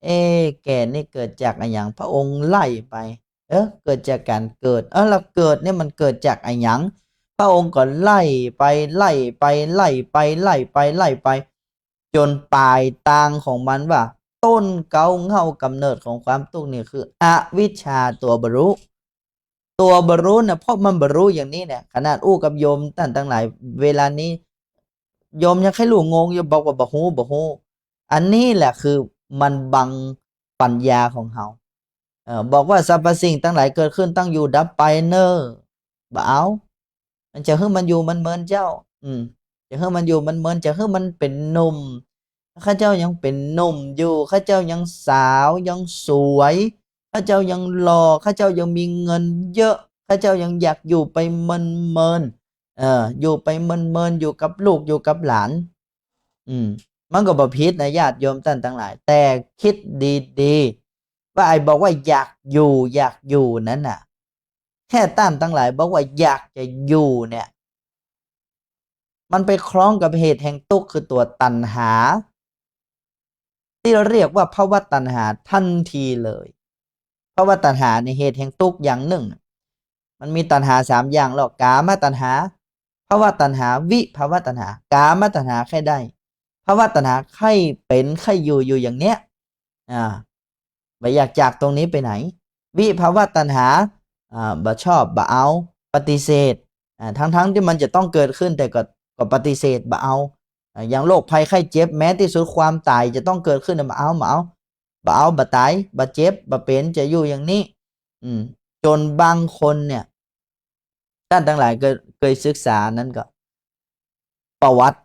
เอ๊ะ แก่นี่เกิดจากอะหยัง พระองค์ไล่ไป เออ เกิดจากการเกิด เออ แล้วเกิดนี่มันเกิดจากอะหยัง พระองค์ก็ไล่ไป ไล่ไป ไล่ไป ไล่ไป ไล่ไป จนปลายตางของมันว่า ต้นเก๊าเหง้ากำเนิดของความทุกข์นี่คืออวิชชาตัวบ่รู้ ตัวบ่รู้นะ เพราะมันบ่รู้อย่างนี้เนี่ย ขนาดอู้กับโยมท่านทั้งหลาย เวลานี้ โยมยังใค่ฮู้ งงอยู่ บอกว่าบ่ฮู้ บ่ฮู้ อันนี้แหละคือมันบังปัญญาของเฮา เอ่อ บอกว่าสรรพสิ่งทั้งหลายเกิดขึ้นตั้งอยู่ดับไปเน่อ บ่เอา มันจะหื้อมันอยู่มันเมินเจ้า อืม จะหื้อมันอยู่มันเมิน จะหื้อมันเป็นหนุ่ม เขาเจ้ายังเป็นหนุ่มอยู่ เขาเจ้ายังสาว ยังสวย เขาเจ้ายังหล่อ เขาเจ้ายังมีเงินเยอะ เขาเจ้ายังอยากอยู่ไปเมินๆ เออ อยู่ไปเมินๆ อยู่กับลูก อยู่กับหลาน อืม มันก็บ่ผิดนะ ญาติโยมท่านทั้งหลาย แต่คิดดีๆ ว่าไอ้บอกว่าอยากอยู่ อยากอยู่นั้นน่ะ แค่ต้านทั้งหลายบอกว่าอยากจะอยู่เนี่ย มันไปคล้องกับเหตุแห่งทุกข์ คือตัวตัณหา ที่เรียกว่าภวตัณหาทันทีเลย ภวตัณหานี่เหตุแห่งทุกข์อย่างหนึ่ง มันมีตัณหาสามอย่างหรอก กามตัณหา ภวตัณหา วิภวตัณหา กามตัณหาใค่ได้ ภวตัณหาใค่เป็น ใค่อยู่ อยู่อย่างเนี้ย อ่า บ่อยากจากตรงนี้ไปไหน วิภวตัณหา อ่า บ่ชอบ บ่เอา ปฏิเสธ อ่า ทั้งๆ ที่มันจะต้องเกิดขึ้น แต่ก็ ก็ปฏิเสธ บ่เอา อ่า อย่างโรคภัยไข้เจ็บ แม้ที่สุดความตายจะต้องเกิดขึ้น บ่เอา บ่เอา บ่เอา บ่ตาย บ่เจ็บ บ่เป็น จะอยู่อย่างนี้ อืม จนบางคนเนี่ย ท่านทั้งหลายเคย เคยศึกษานั้นก็ ประวัติ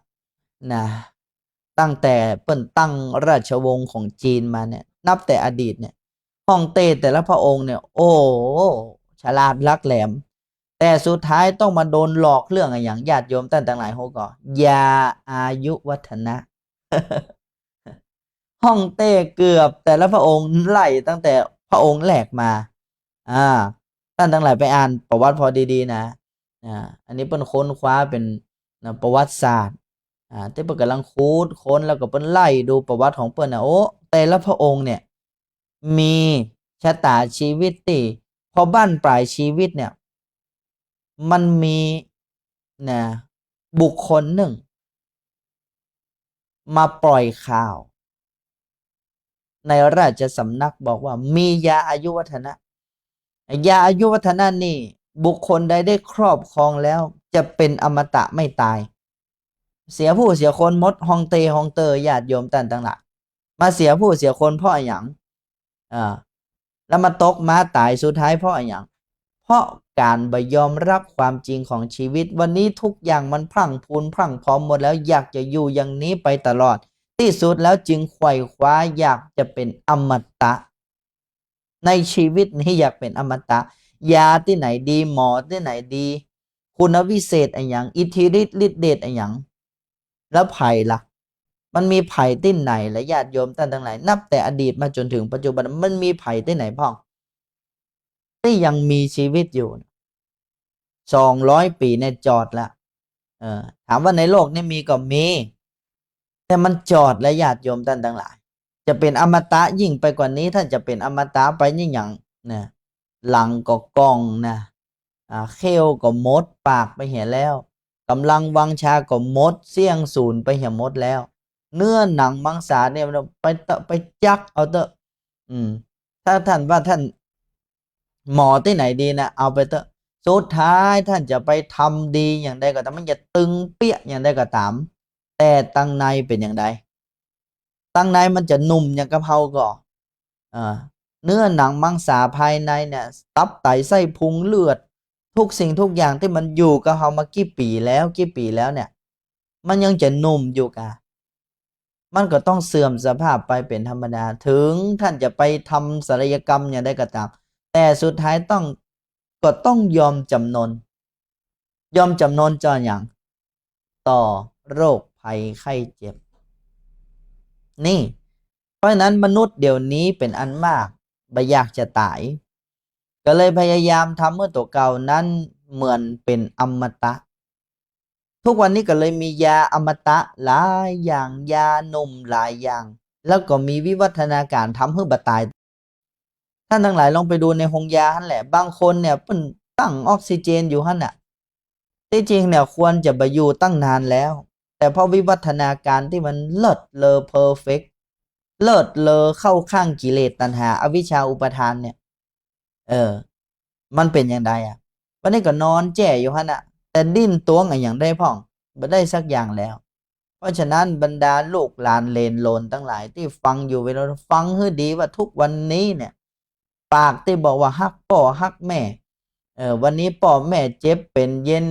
นะ ตั้งแต่เปิ้นตั้งราชวงศ์ของจีนมาเนี่ย นับแต่อดีตเนี่ย ຮ່ອງເຕ້ແຕ່ລະພະອົງນີ້ ໂອ້ ສະຫຼາດຫຼັກແຫຼມ ແຕ່ສຸດທ້າຍຕ້ອງມາໂດນຫຼອກເລື່ອງອີ່ຫຍັງ? ຍາດໂຍມທ່ານທັງຫຼາຍຮູ້ກໍ ຢາອາຍຸວັດທະນະ. ຮ່ອງເຕ້ເກືອບແຕ່ລະພະອົງໄລ່ຕັ້ງແຕ່ພະອົງແລກມາ. ອາ ທ່ານທັງຫຼາຍໄປອ່ານປະຫວັດພໍດີໆນະ. ອາ ອັນນີ້ເພິ່ນຄົ້ນຄວ້າເປັນ ນະ ປະຫວັດສາດ ອາ ທີ່ເພິ່ນກຳລັງຂຸດຄົ້ນ ແລ້ວກໍເພິ່ນໄລ່ດູປະຫວັດຂອງເພິ່ນນະ. ໂອ້ ແຕ່ລະພະອົງເນ່ຍ ມີຊະຕາຊີວິດທີ່ ເພາະບັ້ນປາຍຊີວິດເນ່ຍ ມັນມີ ນະ ບຸກຄົນໜຶ່ງມາປ່ອຍຂ່າວໃນລາຊະສຳນັກ ບອກວ່າມີຢາອາຍຸວັດທະນະ. ຢາອາຍຸວັດທະນະນີ້ ບຸກຄົນໃດໄດ້ຄອບຄອງແລ້ວ ຈະເປັນອະມະຕະໄມ່ຕາຍ. ເສຍຜູ້ເສຍຄົນໝົດ ຮ່ອງເຕ້ຮ່ອງເຕີ ຍາດໂຍມທ່ານທັງຫຼາຍ. ມາເສຍຜູ້ເສຍຄົນເພາະອີ່ຫຍັງ? ເອີ ແລ້ວມາຕົກມາຕາຍສຸດທ້າຍເພາະອີ່ຫຍັງ? ເພາະການບໍ່ຍອມຮັບຄວາມຈິງຂອງຊີວິດ. ວັນນີ້ທຸກຢ່າງມັນພຣັ່ງພູນພຣັ່ງພອມໝົດແລ້ວ ຢາກຈະຢູ່ຢ່າງນີ້ໄປຕະຫຼອດ. ທີ່ສຸດແລ້ວຈຶ່ງໄຂວ່ຄວ້າຢາກຈະເປັນອະມະຕະ. ໃນຊີວິດນີ້ຢາກເປັນອະມະຕະ. ຢາທີ່ໄຫນດີ? ໝໍທີ່ໄຫນດີ? ຄຸນນະວິເສດອີ່ຫຍັງ? ອິດທິລິດລິດເດດອີ່ຫຍັງ? ແລ້ວໃຜລະ? ມັນມີໃຜທີ່ໄຫນລະ ຍາດໂຍມທ່ານທັງຫຼາຍ? ນັບແຕ່ອະດີດມາຈົນເຖິງປັດຈຸບັນ ມັນມີໃຜທີ່ໄຫນພ້ອມ ທີ່ຍັງມີຊີວິດຢູ່? ສອງຮ້ອຍປີນີ້ຈອດລະ. ເອີ ຖາມວ່າໃນໂລກນີ້ມີ? ກໍມີ ແຕ່ມັນຈອດລະ ຍາດໂຍມທ່ານທັງຫຼາຍ. ຈະເປັນອະມະຕະຍິ່ງໄປກວ່ານີ້ ທ່ານຈະເປັນອະມະຕະໄປຍັງຫຍັງນະ? ຫຼັງກໍກ່ອງນະ ອາ ເຂົ້ວກໍໝົດປາກໄປເຫຍແລ້ວ, ກຳລັງວັງຊາກໍໝົດ, ສ່ຽງສູນໄປເຫຍໝົດແລ້ວ, ເນື້ອໜັງມັງສານີ້ໄປເຕາະ ໄປຈັກເອົາເຕີ. ອືມ ຖ້າທ່ານວ່າທ່ານໝໍທີ່ໄຫນດີນະ ເອົາໄປເຕີ. ສຸດທ້າຍທ່ານຈະໄປທຳດີຢ່າງໃດກໍຕາມ, ມັນຈະຕຶງເປຍະຢ່າງໃດກໍຕາມ, ແຕ່ຕັງໃນເປັນຫຍັງໃດ? ຕັງໃນມັນຈະໜຸ່ມຫຍັງກັບເຮົາກໍ? ເອີ ເນື້ອໜັງມັງສາພາຍໃນເນ່ຍ, ຕັບໄຕໄສ້ພຸງເລືອດ, ທຸກສິ່ງທຸກຢ່າງທີ່ມັນຢູ່ກັບເຮົາມາກີ່ປີແລ້ວ, ກີ່ປີແລ້ວເນ່ຍ, ມັນຍັງຈະໜຸ່ມຢູ່ກະ? ມັນກໍຕ້ອງເສື່ອມສະພາບໄປເປັນທຳມະດາ. ເຖິງທ່ານຈະໄປທຳສັນລະຍະກຳຫຍັງໃດກໍຕາມ, ແຕ່ສຸດທ້າຍຕ້ອງ ກໍຕ້ອງຍອມຈຳນົນ. ຍອມຈຳນົນຕໍ່ຫຍັງ? ຕໍ່ໂລກໄພໄຂ້ເຈັບນີ້. ເພາະສະນັ້ນ ມະນຸດດຽວນີ້ເປັນອັນມາກບໍ່ຢາກຈະຕາຍ, ກໍເລີຍພະຍາຍາມທຳໃຫ້ຕົວເກົ່ານັ້ນເໝືອນເປັນອະມະຕະ. ທຸກວັນນີ້ກໍເລີຍມີຢາອະມະຕະຫຼາຍຢ່າງ, ຢາໜຸ່ມຫຼາຍຢ່າງ, ແລ້ວກໍມີວິວັດທະນາການທຳໃຫ້ບໍ່ຕາຍ. ທ່ານທັງຫຼາຍລອງໄປດູໃນໂຮງຢາຫັ້ນແຫຼະ, ບາງຄົນເນ່ຍເພິ່ນຕັ້ງອອກຊີເຈນຢູ່ຫັ້ນນະ. ທີ່ຈິງເນ່ຍຄວນຈະບໍ່ຢູ່ຕັ້ງນານແລ້ວ, ແຕ່ເພາະວິວັດທະນາການທີ່ມັນເລີດເລີເພີເຟັກ, ເລີດເລີເຂົ້າຂ້າງກິເລດຕັນຫາອະວິຊຊາອຸປາທານເນ່ຍ, ເອີ ມັນເປັນຈັ່ງໃດອະ? ບັດນີ້ກໍນອນແຈ້ຢູ່ຫັ້ນນະ, ແຕ່ດີ້ນຕົວງອີ່ຫຍັງໄດ້ພ້ອມ? ບໍ່ໄດ້ສັກຢ່າງແລ້ວ. ເພາະສະນັ້ນ ບັນດາລູກຫຼານເລນໂລນທັງຫຼາຍທີ່ຟັງຢູ່ ເວລາຟັງໃຫ້ດີວ່າທຸກວັນນີ້ເນ່ຍ ປາກທີ່ບອກວ່າຮັກພໍ່ຮັກແມ່, ເອີ ວັນນີ້ພໍ່ແມ່ເຈັບເປັນເຢັນ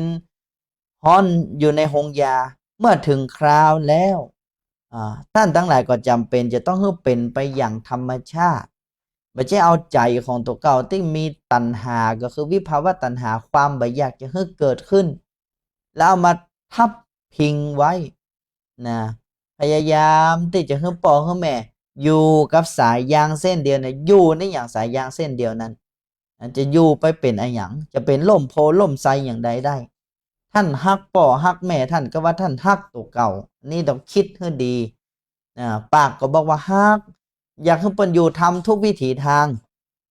ຮ້ອນຢູ່ໃນໂຮງຢາ, ເມື່ອເຖິງຄາວແລ້ວ ອາ ທ່ານທັງຫຼາຍກໍຈຳເປັນຈະຕ້ອງໃຫ້ເປັນໄປຢ່າງທຳມະຊາດ, ບໍ່ໃຊ່ເອົາໃຈຂອງຕົວເກົ່າທີ່ມີຕັນຫາ, ກໍຄືວິພາວະຕັນຫາ, ຄວາມບໍ່ຢາກຈະໃຫ້ເກີດຂຶ້ນ ແລ້ວເອົາມາທັບພິງໄວ້ນະ. ພະຍາຍາມທີ່ຈະໃຫ້ພໍ່ໃຫ້ແມ່ຢູ່ກັບສາຍຢາງເສັ້ນດຽວນະ, ຢູ່ໃນຫຍັງສາຍຢາງເສັ້ນດຽວນັ້ນ? ອາ ຈະຢູ່ໄປເປັນອະຫຍັງ? ຈະເປັນລົ້ມໂພລົ້ມໄຊຫຍັງໃດໄດ້? ທ່ານຮັກພໍ່ຮັກແມ່ທ່ານ ກໍວ່າທ່ານຮັກຕົວເກົ່າ, ນີ້ຕ້ອງຄິດໃຫ້ດີ. ອາ ປາກກໍບອກວ່າຮັກ, ຢາກໃຫ້ເພິ່ນຢູ່, ທຳທຸກວິຖີທາງ,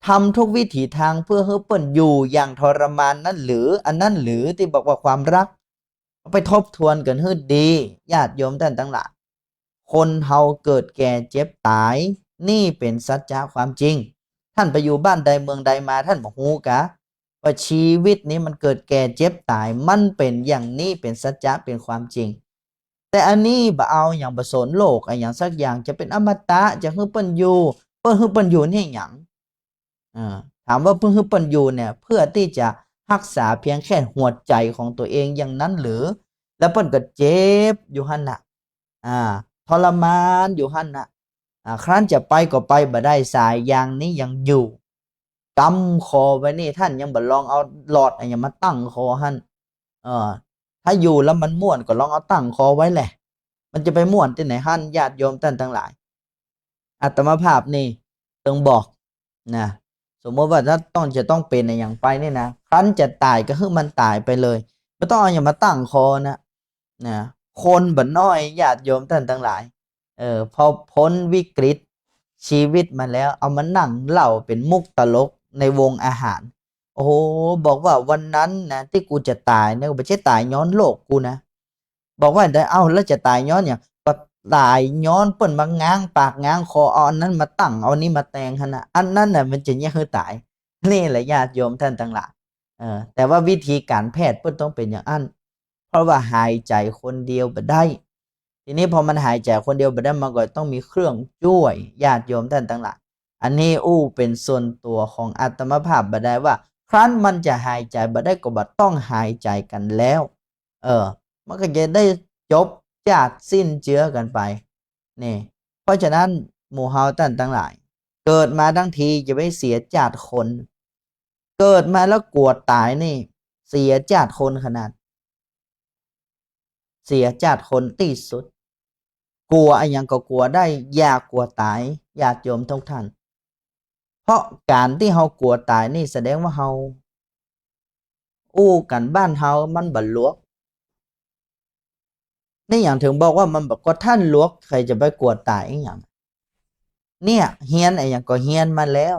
ທຳທຸກວິຖີທາງເພື່ອໃຫ້ເພິ່ນຢູ່ຢ່າງທໍລະມານນັ້ນຫຼື? ອັນນັ້ນຫຼືທີ່ບອກວ່າຄວາມຮັກ? ເອົາໄປທົບທວນກັນໃຫ້ດີ, ຍາດໂຍມທ່ານທັງຫຼາຍ. ຄົນເຮົາເກີດແກ່ເຈັບຕາຍ, ນີ້ເປັນສັດຈະຄວາມຈິງ. ທ່ານໄປຢູ່ບ້ານໃດເມືອງໃດມາ, ທ່ານບໍ່ຮູ້ກະ ວ່າຊີວິດນີ້ມັນເກີດແກ່ເຈັບຕາຍ, ມັນເປັນຢ່າງນີ້, ເປັນສັດຈະ, ເປັນຄວາມຈິງ. ແຕ່ອັນນີ້ບໍ່ເອົາຫຍັງ, ບໍ່ສົນໂລກອີ່ຫຍັງສັກຢ່າງ, ຈະເປັນອະມະຕະ, ຈະໃຫ້ເພິ່ນຢູ່, ເພິ່ນໃຫ້ເພິ່ນຢູ່ນີ້ຫຍັງ? ເອີ ຖາມວ່າເພິ່ນ ເພິ່ນຢູ່ເນ່ຍ ເພື່ອທີ່ຈະຮັກສາພຽງແຄ່ຫົວໃຈຂອງຕົວເອງຢ່າງນັ້ນຫຼື? ແລ້ວເພິ່ນກໍເຈັບຢູ່ຫັ້ນນະ, ອາ ທໍລະມານຢູ່ຫັ້ນນະ, ອ່າ ຄັນຈະໄປກໍໄປບໍ່ໄດ້ ສາຍຢາງນີ້ຍັງຢູ່ ກຳຄໍໄວ້ນີ້ ທ່ານຍັງບໍ່ລອງເອົາຫຼອດອັນຫຍັງມາຕັ້ງຄໍຫັ້ນ. ເອີ ຖ້າຢູ່ແລ້ວມັນມ່ວນກໍລອງເອົາຕັ້ງຄໍໄວ້ແຫຼະ ມັນຈະໄປມ່ວນທີ່ໃດຫັ້ນ ຍາດໂຍມທ່ານທັງຫຼາຍ. ອາດຕະມະພາບນີ້ເຖິງບອກນະ ສົມມຸດວ່າຖ້າຕ້ອງ ຈະຕ້ອງເປັນອີ່ຫຍັງໄປນີ້ນະ ຄັນຈະຕາຍກໍໃຫ້ມັນຕາຍໄປເລີຍ ບໍ່ຕ້ອງເອົາຫຍັງມາຕັ້ງຄໍນະ ນະ ຄົນບໍ່ນ້ອຍ ຍາດໂຍມທ່ານທັງຫຼາຍ. ເອີ ພໍພົ້ນວິກິດຊີວິດມາແລ້ວ ເອົາມານັ່ງເລົ່າເປັນມຸກຕະຫຼົກໃນວົງອາຫານ. ໂອ້ໂຫ ບອກວ່າວັນນັ້ນນະ ທີ່ກູຈະຕາຍນະ ບໍ່ໃຊ່ຕາຍຍ້ອນໂລກກູນະ. ບອກວ່າໄດ້ ເອົ້າ ແລ້ວຈະຕາຍຍ້ອນຫຍັງ? ກໍຕາຍຍ້ອນເພິ່ນມາງາງປາກງາງຄໍ ເອົາອັນນັ້ນມາຕັ້ງ ເອົານີ້ມາແຕ່ງຫັ້ນນະ ອັນນັ້ນນະມັນຈະຍາກໃຫ້ຕາຍ. ນີ້ແຫຼະຍາດໂຍມທ່ານທັງຫຼາຍ. ເອີ ແຕ່ວ່າວິທີການແພດເພິ່ນຕ້ອງເປັນຢ່າງນັ້ນ ເພາະວ່າຫາຍໃຈຄົນດຽວບໍ່ໄດ້. ທີນີ້ພໍມັນຫາຍໃຈຄົນດຽວບໍ່ໄດ້ ມັນກໍຕ້ອງມີເຄື່ອງຊ່ວຍ ຍາດໂຍມທ່ານທັງຫຼາຍ. ອັນນີ້ອູ້ເປັນສ່ວນຕົວຂອງອາດຕະມະພາບບໍ່ໄດ້ວ່າ ຄັນມັນຈະຫາຍໃຈບໍ່ໄດ້ກໍບໍ່ຕ້ອງຫາຍໃຈກັນແລ້ວ. ເອີ ມັນກໍຈະໄດ້ຈົບຈາດສິ້ນເຈືອກັນໄປນີ້. ເພາະສະນັ້ນໝູ່ເຮົາທ່ານທັງຫຼາຍ ເກີດມາທັງທີຢ່າໄປເສຍຈາດຄົນ ເກີດມາແລ້ວກົວຕາຍນີ້ ເສຍຈາດຄົນຂະໜາດ ເສຍຈາດຄົນທີ່ສຸດ. ກົວອີ່ຫຍັງກໍກົວໄດ້ ຢ່າກົວຕາຍ ຍາດໂຍມທຸກທ່ານ. ເພາະການທີ່ເຮົາກົວຕາຍນີ້ສະແດງວ່າເຮົາ ອູ້ກັນບ້ານເຮົາມັນບໍ່ຫຼວກ. ນີ້ຫຍັງເຖິງບອກວ່າມັນບໍ່ ກໍທ່ານຫຼວກ ໃຜຈະໄປກົວຕາຍອີ່ຫຍັງ? ເນຍ ຮຽນອີ່ຫຍັງກໍຮຽນມາແລ້ວ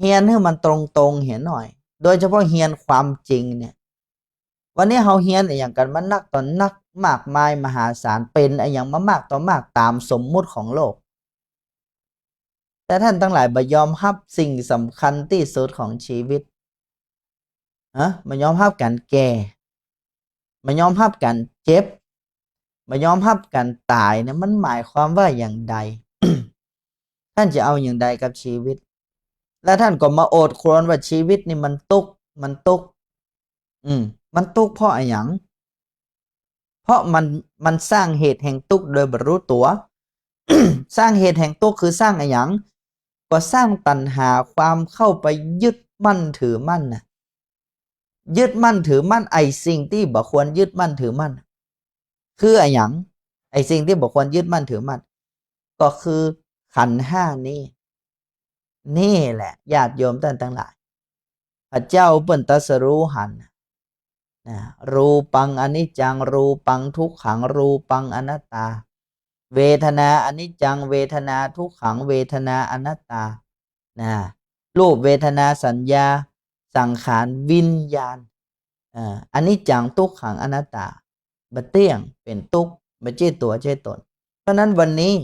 ຮຽນໃຫ້ມັນຕົງໆ ຮຽນໜ້ອຍ ໂດຍສະເພາະຮຽນຄວາມຈິງເນຍ. ວັນນີ້ເຮົາຮຽນອີ່ຫຍັງກັນມານັກຕໍ່ນັກ ມາກມາຍມະຫາສານ ເປັນອີ່ຫຍັງມາມາກຕໍ່ມາກຕາມສົມມຸດຂອງໂລກ. ແຕ່ທ່ານທັງຫຼາຍບໍ່ຍອມຮັບສິ່ງສຳຄັນທີ່ສຸດຂອງຊີວິດ. ຮະ? ບໍ່ຍອມຮັບການແກ່, ບໍ່ຍອມຮັບການເຈັບ, ບໍ່ຍອມຮັບການຕາຍນະ, ມັນໝາຍຄວາມວ່າຢ່າງໃດ? ທ່ານຈະເອົາຢ່າງໃດກັບຊີວິດ? ແລະທ່ານກໍມາໂອດຄວນວ່າຊີວິດນີ້ມັນທຸກ, ມັນທຸກ. ອືມ, ມັນທຸກເພາະອີ່ຫຍັງ? ເພາະມັນ, ມັນສ້າງເຫດແຫ່ງທຸກໂດຍບໍ່ຮູ້ຕົວ. ສ້າງເຫດແຫ່ງທຸກຄືສ້າງອີ່ຫຍັງ? ກໍສ້າງຕັນຫາ, ຄວາມເຂົ້າໄປຍຶດໝັ້ນຖືໝັ້ນນະ, ຍຶດໝັ້ນຖືໝັ້ນ ໄອ້ສິ່ງທີ່ບໍ່ຄວນຍຶດໝັ້ນຖືໝັ້ນ. ຄືອີ່ຫຍັງ? ໄອ້ສິ່ງທີ່ບໍ່ຄວນຍຶດໝັ້ນຖືໝັ້ນ ກໍຄືຂັນຫ້ານີ້. ນີ້ແຫຼະ ຍາດໂຍມທ່ານທັງຫຼາຍ, ພະເຈົ້າເພິ່ນຕັດສະຮູ້ຫັ້ນນະ, ຮູປັງອະນິດຈັງ, ຮູປັງທຸກຂັງ, ຮູປັງອະນັດຕາ, ເວທະນາອະນິດຈັງ, ເວທະນາທຸກຂັງ, ເວທະນາອະນັດຕາ ນະ, ຮູບ, ເວທະນາ, ສັນຍາ, ສັງຂານ, ວິນຍານ, ອະນິດຈັງ, ທຸກຂັງ, ອະນັດຕາ, ບໍ່ຕ້ຽງ, ເປັນທຸກ, ບໍ່ໃຊ່ຕົວໃຊ່ຕົນ. ເພາະນັ້ນວັນນີ້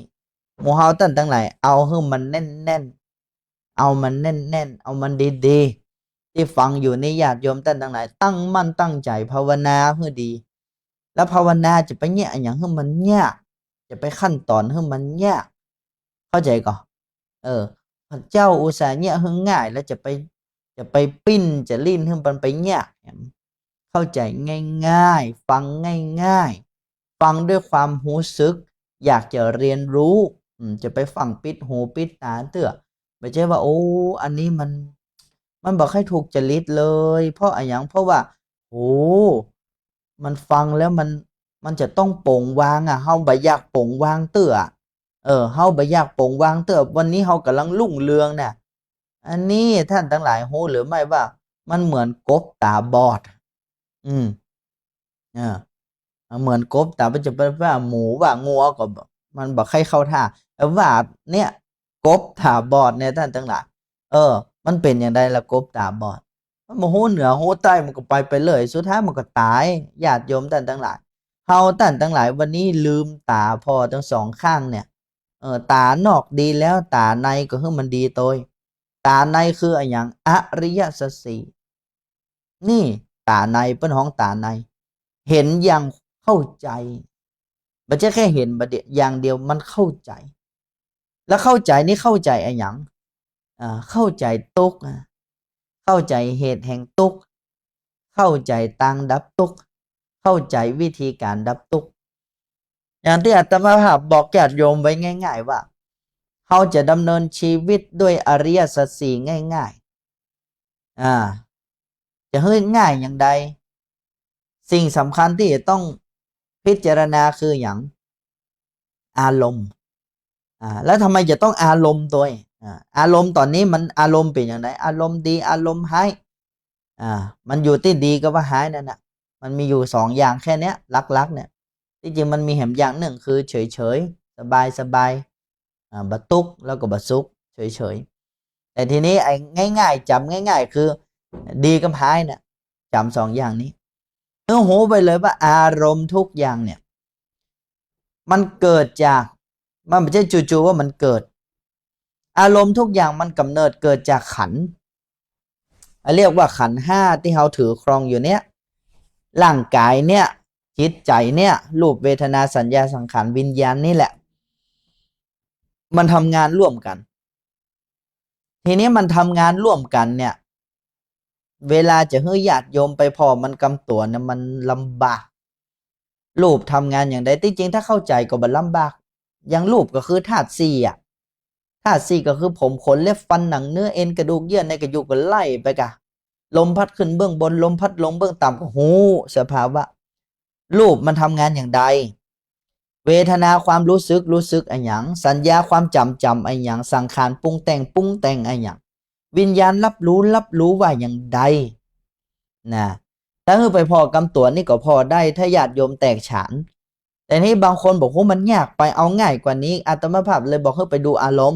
ໝູ່ເຮົາທ່ານທັງຫຼາຍ ເອົາໃຫ້ມັນແໜ້ນໆ, ເອົາມັນແໜ້ນໆ, ເອົາມັນດີໆ. ທີ່ຟັງຢູ່ນີ້ ຍາດໂຍມທ່ານທັງຫຼາຍ ຕັ້ງໝັ້ນຕັ້ງໃຈພາວະນາໃຫ້ດີ. ແລ້ວພາວະນາຈະໄປແຍກອີ່ຫຍັງໃຫ້ມັນຍາກ, ຈະໄປຂັ້ນຕອນໃຫ້ມັນຍາກ, ເຂົ້າໃຈກໍ? ເອີ ພະເຈົ້າອຸດສ່າແຍກໃຫ້ງ່າຍ ແລ້ວຈະໄປ, ຈະໄປປີ້ນ, ຈະຫຼິ້ນໃຫ້ມັນໄປຍາກ. ເຂົ້າໃຈງ່າຍໆ, ຟັງງ່າຍໆ, ຟັງດ້ວຍຄວາມຮູ້ສຶກ ຢາກຈະຮຽນຮູ້. ອືມ, ຈະໄປຟັງປິດຫູປິດຕາເທື່ອ. ບໍ່ໃຊ່ວ່າ ໂອ້ ອັນນີ້ມັນ, ມັນບໍ່ຄ່ອຍຖືກຈະລິດເລີຍ. ເພາະອີ່ຫຍັງ? ເພາະວ່າ ໂອ້ ມັນຟັງແລ້ວມັນ, ມັນຈະຕ້ອງປົງວາງອະ, ເຮົາບໍ່ຢາກປົງວາງເທື່ອ. ເອີ, ເຮົາບໍ່ຢາກປົງວາງເທື່ອ. ວັນນີ້ເຮົາກຳລັງຮຸ່ງເຮືອງນະ. ອັນນີ້ທ່ານທັງຫຼາຍຮູ້ຫຼືໄມ່ວ່າ ມັນເໝືອນກົບຕາບອດ? ອືມ, ເອີ, ເໝືອນກົບຕາ, ມັນຈະເປັນວ່າໝູວ່າງົວກໍ ມັນບໍ່ໃຄ່ເຂົ້າທ່າ. ແຕ່ວ່າເນຍ ກົບຕາບອດເນຍທ່ານທັງຫຼາຍ. ເອີ, ມັນເປັນຈັ່ງໃດລະກົບຕາບອດ? ມັນບໍ່ຮູ້ເໜືອຮູ້ໃຕ້, ມັນກໍໄປໄປເລີຍ, ສຸດທ້າຍມັນກໍຕາຍ. ຍາດໂຍມທ່ານທັງຫຼາຍ, ເຮົາທ່ານທັງຫຼາຍ ວັນນີ້ລືມຕາພໍທັງສອງຂ້າງເນຍ. ເອີ, ຕານອກດີແລ້ວ, ຕາໃນກໍໃຫ້ມັນດີໂຕຍ. ຕາໃນຄືອີ່ຫຍັງ? ອະລິຍະສັດສີ່. ນີ້ຕາໃນ, ເພິ່ນຮ້ອງຕາໃນ, ເຫັນຢ່າງເຂົ້າໃຈ. ບໍ່ໃຊ່ແຄ່ເຫັນບາດດຽວ, ຢ່າງດຽວ, ມັນເຂົ້າໃຈ. ແລ້ວເຂົ້າໃຈນີ້ເຂົ້າໃຈອີ່ຫຍັງ? ເຂົ້າໃຈທຸກ, ເຂົ້າໃຈເຫດແຫ່ງທຸກ, ເຂົ້າໃຈທາງດັບທຸກ, ເຂົ້າໃຈວິທີການດັບທຸກ. ຢ່າງທີ່ອາດຕະມາພາບບອກຍາດໂຍມໄວ້ງ່າຍໆວ່າ ເຮົາຈະດຳເນີນຊີວິດດ້ວຍອະລິຍະສັດສີ່ງ່າຍໆ. ອາ ຈະເຮັດງ່າຍຢ່າງໃດ? ສິ່ງສຳຄັນທີ່ຈະຕ້ອງພິຈາລະນາຄືຫຍັງ? ອາລົມ. ອາ ແລ້ວທຳໄມຈະຕ້ອງອາລົມຕົວເອງ? ອາ ອາລົມຕອນນີ້ມັນ ອາລົມເປັນຢ່າງໃດ? ອາລົມດີ ອາລົມຮ້າຍ. ອາ ມັນຢູ່ທີ່ດີກັບວ່າຮ້າຍນັ້ນນະ. ມັນມີຢູ່ສອງຢ່າງແຄ່ເນີ້ຍ ຫຼັກໆ ເນີ້ຍ. ທີ່ຈິງມັນມີແຮມຢ່າງໜຶ່ງຄືເສີຍໆ ສະບາຍໆ ອາ ບໍ່ທຸກ ແລ້ວກໍບໍ່ສຸກ ເສີຍໆ. ແຕ່ທີນີ້ໄອ້ງ່າຍໆ ຈຳງ່າຍໆ ຄືດີກັບຮ້າຍນະ ຈຳສອງຢ່າງນີ້. ເຮົາຮູ້ໄວ້ເລີຍວ່າອາລົມທຸກຢ່າງເນີ້ຍ ມັນເກີດຈາກ ມັນບໍ່ໃຊ່ຈູ່ໆວ່າມັນເກີດ. ອາລົມທຸກຢ່າງມັນກຳເນີດເກີດຈາກຂັນ ເຮົາຮຽກວ່າຂັນຫ້າທີ່ເຮົາຖືຄອງຢູ່ເນີ້ຍ ຮ່າງກາຍເນີ້ຍ ຈິດໃຈເນີ້ຍ ຮູບ ເວທະນາ ສັນຍາ ສັງຂານ ວິນຍານນີ້ແຫຼະ ມັນທຳງານຮ່ວມກັນ. ທີນີ້ມັນທຳງານຮ່ວມກັນເນີ້ຍ ເວລາຈະໃຫ້ຍາດໂຍມໄປພໍ້ມັນກຳຕົວນະ ມັນລຳບາກ. ຮູບທຳງານຢ່າງໃດ? ທີ່ຈິງຖ້າເຂົ້າໃຈກໍບໍ່ລຳບາກ. ຢ່າງຮູບກໍຄືທາດສີ່ອະ ທາດສີ່ກໍຄືຜົມ ຂົນ ເລັບ ຟັນ ໜັງ ເນື້ອ ເອັນ ກະດູກ ເຍື່ອ ໃນ ກະຫຍຸກ ກໍໄລ່ໄປກະ ລົມພັດຂຶ້ນເບື້ອງບົນ ລົມພັດລົງເບື້ອງຕ່ຳ ກໍຮູ້ສະພາວະ. ຮູບມັນທຳງານຢ່າງໃດ? ເວທະນາ ຄວາມຮູ້ສຶກ ຮູ້ສຶກອາຫຍັງ? ສັນຍາ ຄວາມຈຳ ຈຳອາຫຍັງ? ສັງຂານ ປຸງແຕ່ງ ປຸງແຕ່ງອາຫຍັງ? ວິນຍານ ຮັບຮູ້ ຮັບຮູ້ວ່າຢ່າງໃດ? ນະ ຖ້າເຮົາໄປພໍ້ກຳຕົວນີ້ກໍພໍ້ໄດ້ ຖ້າຍາດໂຍມແຕກສານ. ແຕ່ນີ້ບາງຄົນບອກ ໂຫ ມັນຍາກໄປ ເອົາງ່າຍກວ່ານີ້ ອາດຕະມາພາບເລີຍບອກໃຫ້ໄປດູອາລົມ.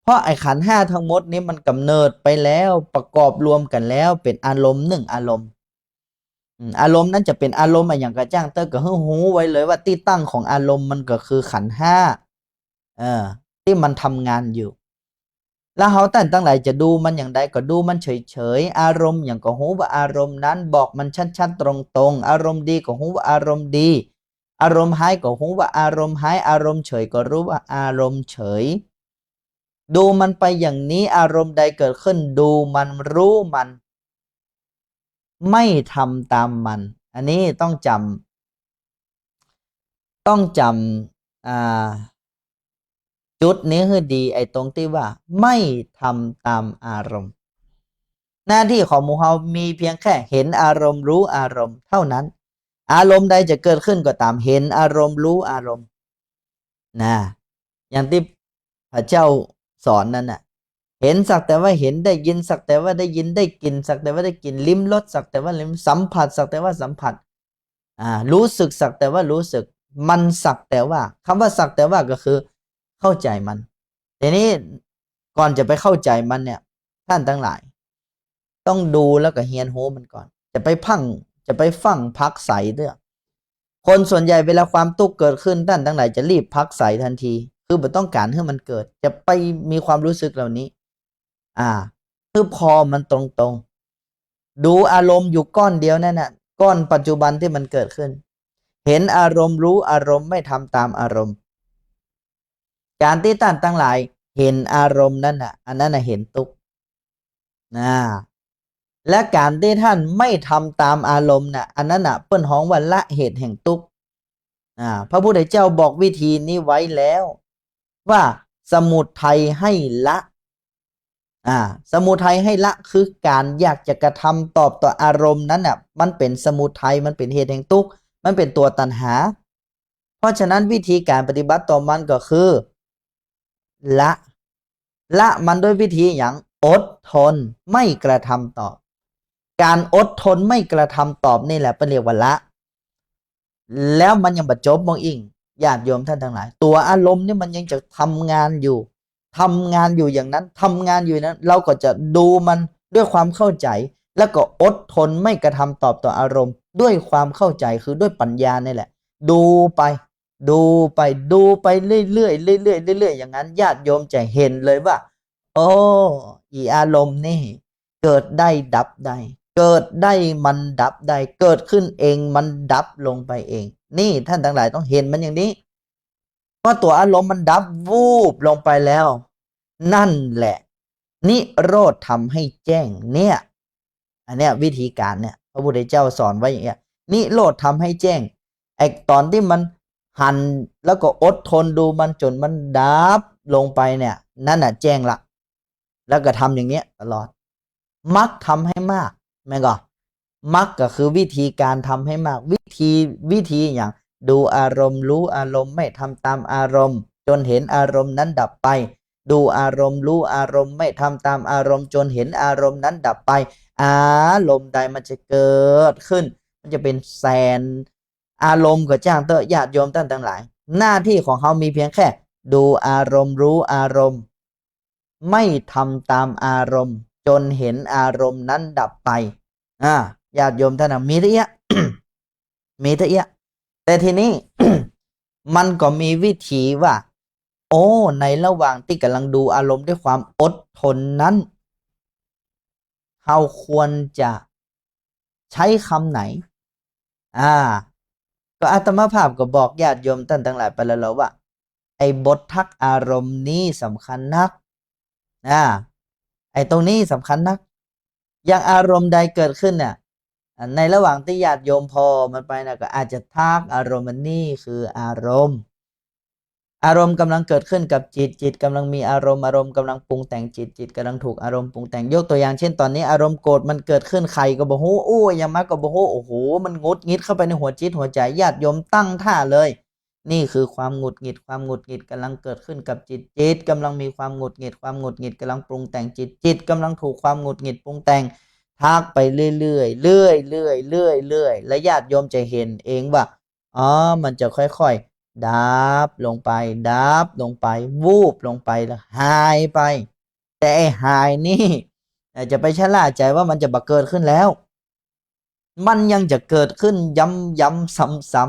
ເພາະໄອ້ຂັນຫ້າທັງໝົດນີ້ມັນກຳເນີດໄປແລ້ວ ປະກອບລວມກັນແລ້ວ ເປັນອາລົມໜຶ່ງອາລົມ. ອາລົມນັ້ນຈະເປັນອາລົມອາຫຍັງກະຊ່າງເຕີ ກໍໃຫ້ຮູ້ໄວ້ເລີຍວ່າທີ່ຕັ້ງຂອງອາລົມມັນກໍຄືຂັນຫ້າ ເອີ ທີ່ມັນທຳງານຢູ່. ແລ້ວເຮົາທ່ານທັງຫຼາຍຈະດູມັນຢ່າງໃດ ກໍດູມັນເສີຍໆ. ອາລົມຫຍັງກໍຮູ້ວ່າອາລົມນັ້ນ ບອກມັນຊັດໆ ຕົງໆ. ອາລົມດີກໍຮູ້ວ່າອາລົມດີ ອາລົມຮ້າຍກໍຮູ້ວ່າອາລົມຮ້າຍ ອາລົມເສີຍກໍຮູ້ວ່າອາລົມເສີຍ. ດູມັນໄປຢ່າງນີ້ ອາລົມໃດເກີດຂຶ້ນ ດູມັນ ຮູ້ມັນ ໄມ່ທຳຕາມມັນ. ອັນນີ້ຕ້ອງຈຳ ຕ້ອງຈຳ ອ່າ ຈຸດນີ້ໃຫ້ດີ ໄອ້ຕົງທີ່ວ່າໄມ່ທຳຕາມອາລົມ. ໜ້າທີ່ຂອງໝູ່ເຮົາມີພຽງແຄ່ເຫັນອາລົມ ຮູ້ອາລົມເທົ່ານັ້ນ. ອາລົມໃດຈະເກີດຂຶ້ນກໍຕາມ ເຫັນອາລົມ ຮູ້ອາລົມ ນະ ຢ່າງທີ່ພະເຈົ້າສອນນັ້ນນະ ເຫັນສັກແຕ່ວ່າເຫັນ ໄດ້ຍິນສັກແຕ່ວ່າໄດ້ຍິນ ໄດ້ກິ່ນສັກແຕ່ວ່າໄດ້ກິ່ນ ລິມລົດສັກແຕ່ວ່າລິມ ສຳຜັດສັກແຕ່ວ່າສຳຜັດ ອາ ຮູ້ສຶກສັກແຕ່ວ່າຮູ້ສຶກ ມັນສັກແຕ່ວ່າ. ຄຳວ່າສັກແຕ່ວ່າກໍຄືເຂົ້າໃຈມັນ. ທີນີ້ກ່ອນຈະໄປເຂົ້າໃຈມັນເນີ້ຍ ທ່ານທັງຫຼາຍ ຕ້ອງດູແລ້ວກໍຮຽນຮູ້ມັນກ່ອນ. ຈະໄປພັ່ງ ຈະໄປຟັ່ງຜັກໃສເດີ້. ຄົນສ່ວນໃຫຍ່ເວລາຄວາມທຸກເກີດຂຶ້ນ ທ່ານທັງຫຼາຍຈະລີບຜັກໃສທັນທີ ຄືບໍ່ຕ້ອງການໃຫ້ມັນເກີດ ຈະໄປມີຄວາມຮູ້ສຶກເຫຼົ່ານີ້. ອາ ຄືພໍ້ມັນຕົງໆ ດູອາລົມຢູ່ກ້ອນດຽວນັ້ນນະ ກ້ອນປັດຈຸບັນທີ່ມັນເກີດຂຶ້ນ ເຫັນອາລົມ ຮູ້ອາລົມ ໄມ່ທຳຕາມອາລົມ. ການທີ່ທ່ານທັງຫຼາຍເຫັນອາລົມນັ້ນນະ ອັນນັ້ນນະເຫັນທຸກ ນະ ແລະ ການທີ່ທ່ານໄມ່ທຳຕາມອາລົມນະ ອັນນັ້ນນະເພິ່ນຮ້ອງວ່າລະເຫດແຫ່ງທຸກ. ອາ ພະພຸດທະເຈົ້າບອກວິທີນີ້ໄວ້ແລ້ວວ່າ ສະໝຸໄທໃຫ້ລະ. ອາ ສະໝຸໄທໃຫ້ລະ ຄືການຢາກຈະກະທຳຕອບຕໍ່ອາລົມນັ້ນນະ ມັນເປັນສະໝຸໄທ ມັນເປັນເຫດແຫ່ງທຸກ ມັນເປັນຕົວຕັນຫາ. ເພາະສະນັ້ນ ວິທີການປະຕິບັດຕໍ່ມັນກໍຄື ລະ ລະມັນດ້ວຍວິທີຫຍັງ? ອົດທົນ ໄມ່ກະທຳຕອບ. ການອົດທົນໄມ່ກະທຳຕອບນີ້ແຫຼະ ເພິ່ນຮຽກວ່າລະ. ແລ້ວມັນຍັງບໍ່ຈົບມອງອີງ ຍາດໂຍມທ່ານທັງຫຼາຍ ຕົວອາລົມນີ້ມັນຍັງຈະທຳງານຢູ່ ທຳງານຢູ່ຢ່າງນັ້ນ ທຳງານຢູ່ຢ່າງນັ້ນ ເຮົາກໍຈະດູມັນດ້ວຍຄວາມເຂົ້າໃຈ ແລ້ວກໍອົດທົນໄມ່ກະທຳຕອບຕໍ່ອາລົມດ້ວຍຄວາມເຂົ້າໃຈ ຄືດ້ວຍປັນຍານີ້ແຫຼະ ດູໄປ ດູໄປ ດູໄປເລື້ອຍໆ ເລື້ອຍໆ ເລື້ອຍໆ ຢ່າງນັ້ນ ຍາດໂຍມຈະເຫັນເລີຍວ່າ ໂອ້ ອີອາລົມນີ້ເກີດໄດ້ດັບໄດ້ ເກີດໄດ້ມັນດັບໄດ້ ເກີດຂຶ້ນເອງມັນດັບລົງໄປເອງ. ນີ້ທ່ານທັງຫຼາຍຕ້ອງເຫັນມັນຢ່າງນີ້ ເພາະຕົວອາລົມມັນດັບວູບລົງໄປແລ້ວ ນັ້ນແຫຼະນິໂຣດທຳໃຫ້ແຈ້ງເນີ້ຍ. ອັນເນີ້ຍ ວິທີການເນີ້ຍ ພະພຸດທະເຈົ້າສອນໄວ້ຢ່າງເນີ້ຍ ນິໂຣດທຳໃຫ້ແຈ້ງ. ໄອ້ຕອນທີ່ມັນຫັນ ແລ້ວກໍອົດທົນດູມັນຈົນມັນດັບ ລົງໄປເນ່ຍ ນັ້ນນະແຈ້ງລະ ແລ້ວກໍທຳຢ່າງເນີ້ຍຕະຫຼອດ. ມັກທຳໃຫ້ມາກ ແມ່ນກໍ? ມັກກໍຄືວິທີການທຳໃຫ້ມາກ ວິທີ ວິທີຫຍັງ? ດູອາລົມ ຮູ້ອາລົມ ໄມ່ທຳຕາມອາລົມ ຈົນເຫັນອາລົມນັ້ນດັບໄປ ດູອາລົມ ຮູ້ອາລົມ ໄມ່ທຳຕາມອາລົມ ຈົນເຫັນອາລົມນັ້ນດັບໄປ. ອາລົມໃດມັນຈະເກີດຂຶ້ນ ມັນຈະເປັນແສນອາລົມກໍຊ່າງເຕີ ຍາດໂຍມທ່ານທັງຫຼາຍ ໜ້າທີ່ຂອງເຮົາມີພຽງແຄ່ດູອາລົມ ຮູ້ອາລົມ ໄມ່ທຳຕາມອາລົມ ຈົນເຫັນອາລົມນັ້ນດັບໄປ. ອາ ຍາດໂຍມທ່ານ ມີເທົ່າເອຍ ມີເທົ່າເອຍ ແຕ່ທີນີ້ ມັນກໍມີວິທີວ່າ ໂອ້ ໃນລະຫວ່າງທີ່ກຳລັງດູອາລົມດ້ວຍຄວາມອົດທົນນັ້ນ ເຮົາຄວນຈະໃຊ້ຄຳໃດ? ອາ ກໍອາດຕະມາພາບກໍບອກຍາດໂຍມທ່ານທັງຫຼາຍໄປແລ້ວເນາະວ່າ ໄອ້ບົດທັກອາລົມນີ້ສຳຄັນນັກ ອາ ໄອ້ຕົງນີ້ສຳຄັນນັກ. ຢ່າງອາລົມໃດເກີດຂຶ້ນນະ ໃນລະຫວ່າງທີ່ຍາດໂຍມພໍມັນໄປນະ ກໍອາດຈະທັກອາລົມ ອັນນີ້ຄືອາລົມ ອາລົມກຳລັງເກີດຂຶ້ນກັບຈິດ ຈິດກຳລັງມີອາລົມ ອາລົມກຳລັງປຸງແຕ່ງຈິດ ຈິດກຳລັງຖືກອາລົມປຸງແຕ່ງ. ຍົກຕົວຢ່າງເຊັ່ນ ຕອນນີ້ອາລົມໂກດມັນເກີດຂຶ້ນ ໃຄກໍບໍ່ຮູ້ ໂອ້ ຫຍັງມາກໍບໍ່ຮູ້ ໂອ້ໂຫ ມັນຫງຸດຫງິດເຂົ້າໄປໃນຫົວຈິດຫົວໃຈ ຍາດໂຍມຕັ້ງທ່າເລີຍ ນີ້ຄືຄວາມຫງຸດຫງິດ ຄວາມຫງຸດຫງິດກຳລັງເກີດຂຶ້ນກັບຈິດ ຈິດກຳລັງມີຄວາມຫງຸດຫງິດ ຄວາມຫງຸດຫງິດກຳລັງປຸງແຕ່ງຈິດ ຈິດກຳລັງຖືກຄວາມຫງຸດຫງິດປຸງແຕ່ງ ທັກໄປເລື້ອຍໆ ເລື້ອຍໆ ເລື້ອຍໆ ແລະຍາດໂຍມຈະເຫັນເອງວ່າ ອໍ ມັນຈະຄ່ອຍໆດັບລົງໄປ ດັບລົງໄປ ວູບລົງໄປ ແລ້ວຫາຍໄປ. ແຕ່ໄອ້ຫາຍນີ້ ເອີ ຈະໄປຊະລ່າໃຈວ່າມັນຈະບໍ່ເກີດຂຶ້ນແລ້ວ ມັນຍັງຈະເກີດຂຶ້ນຢ້ຳໆຊ້ຳ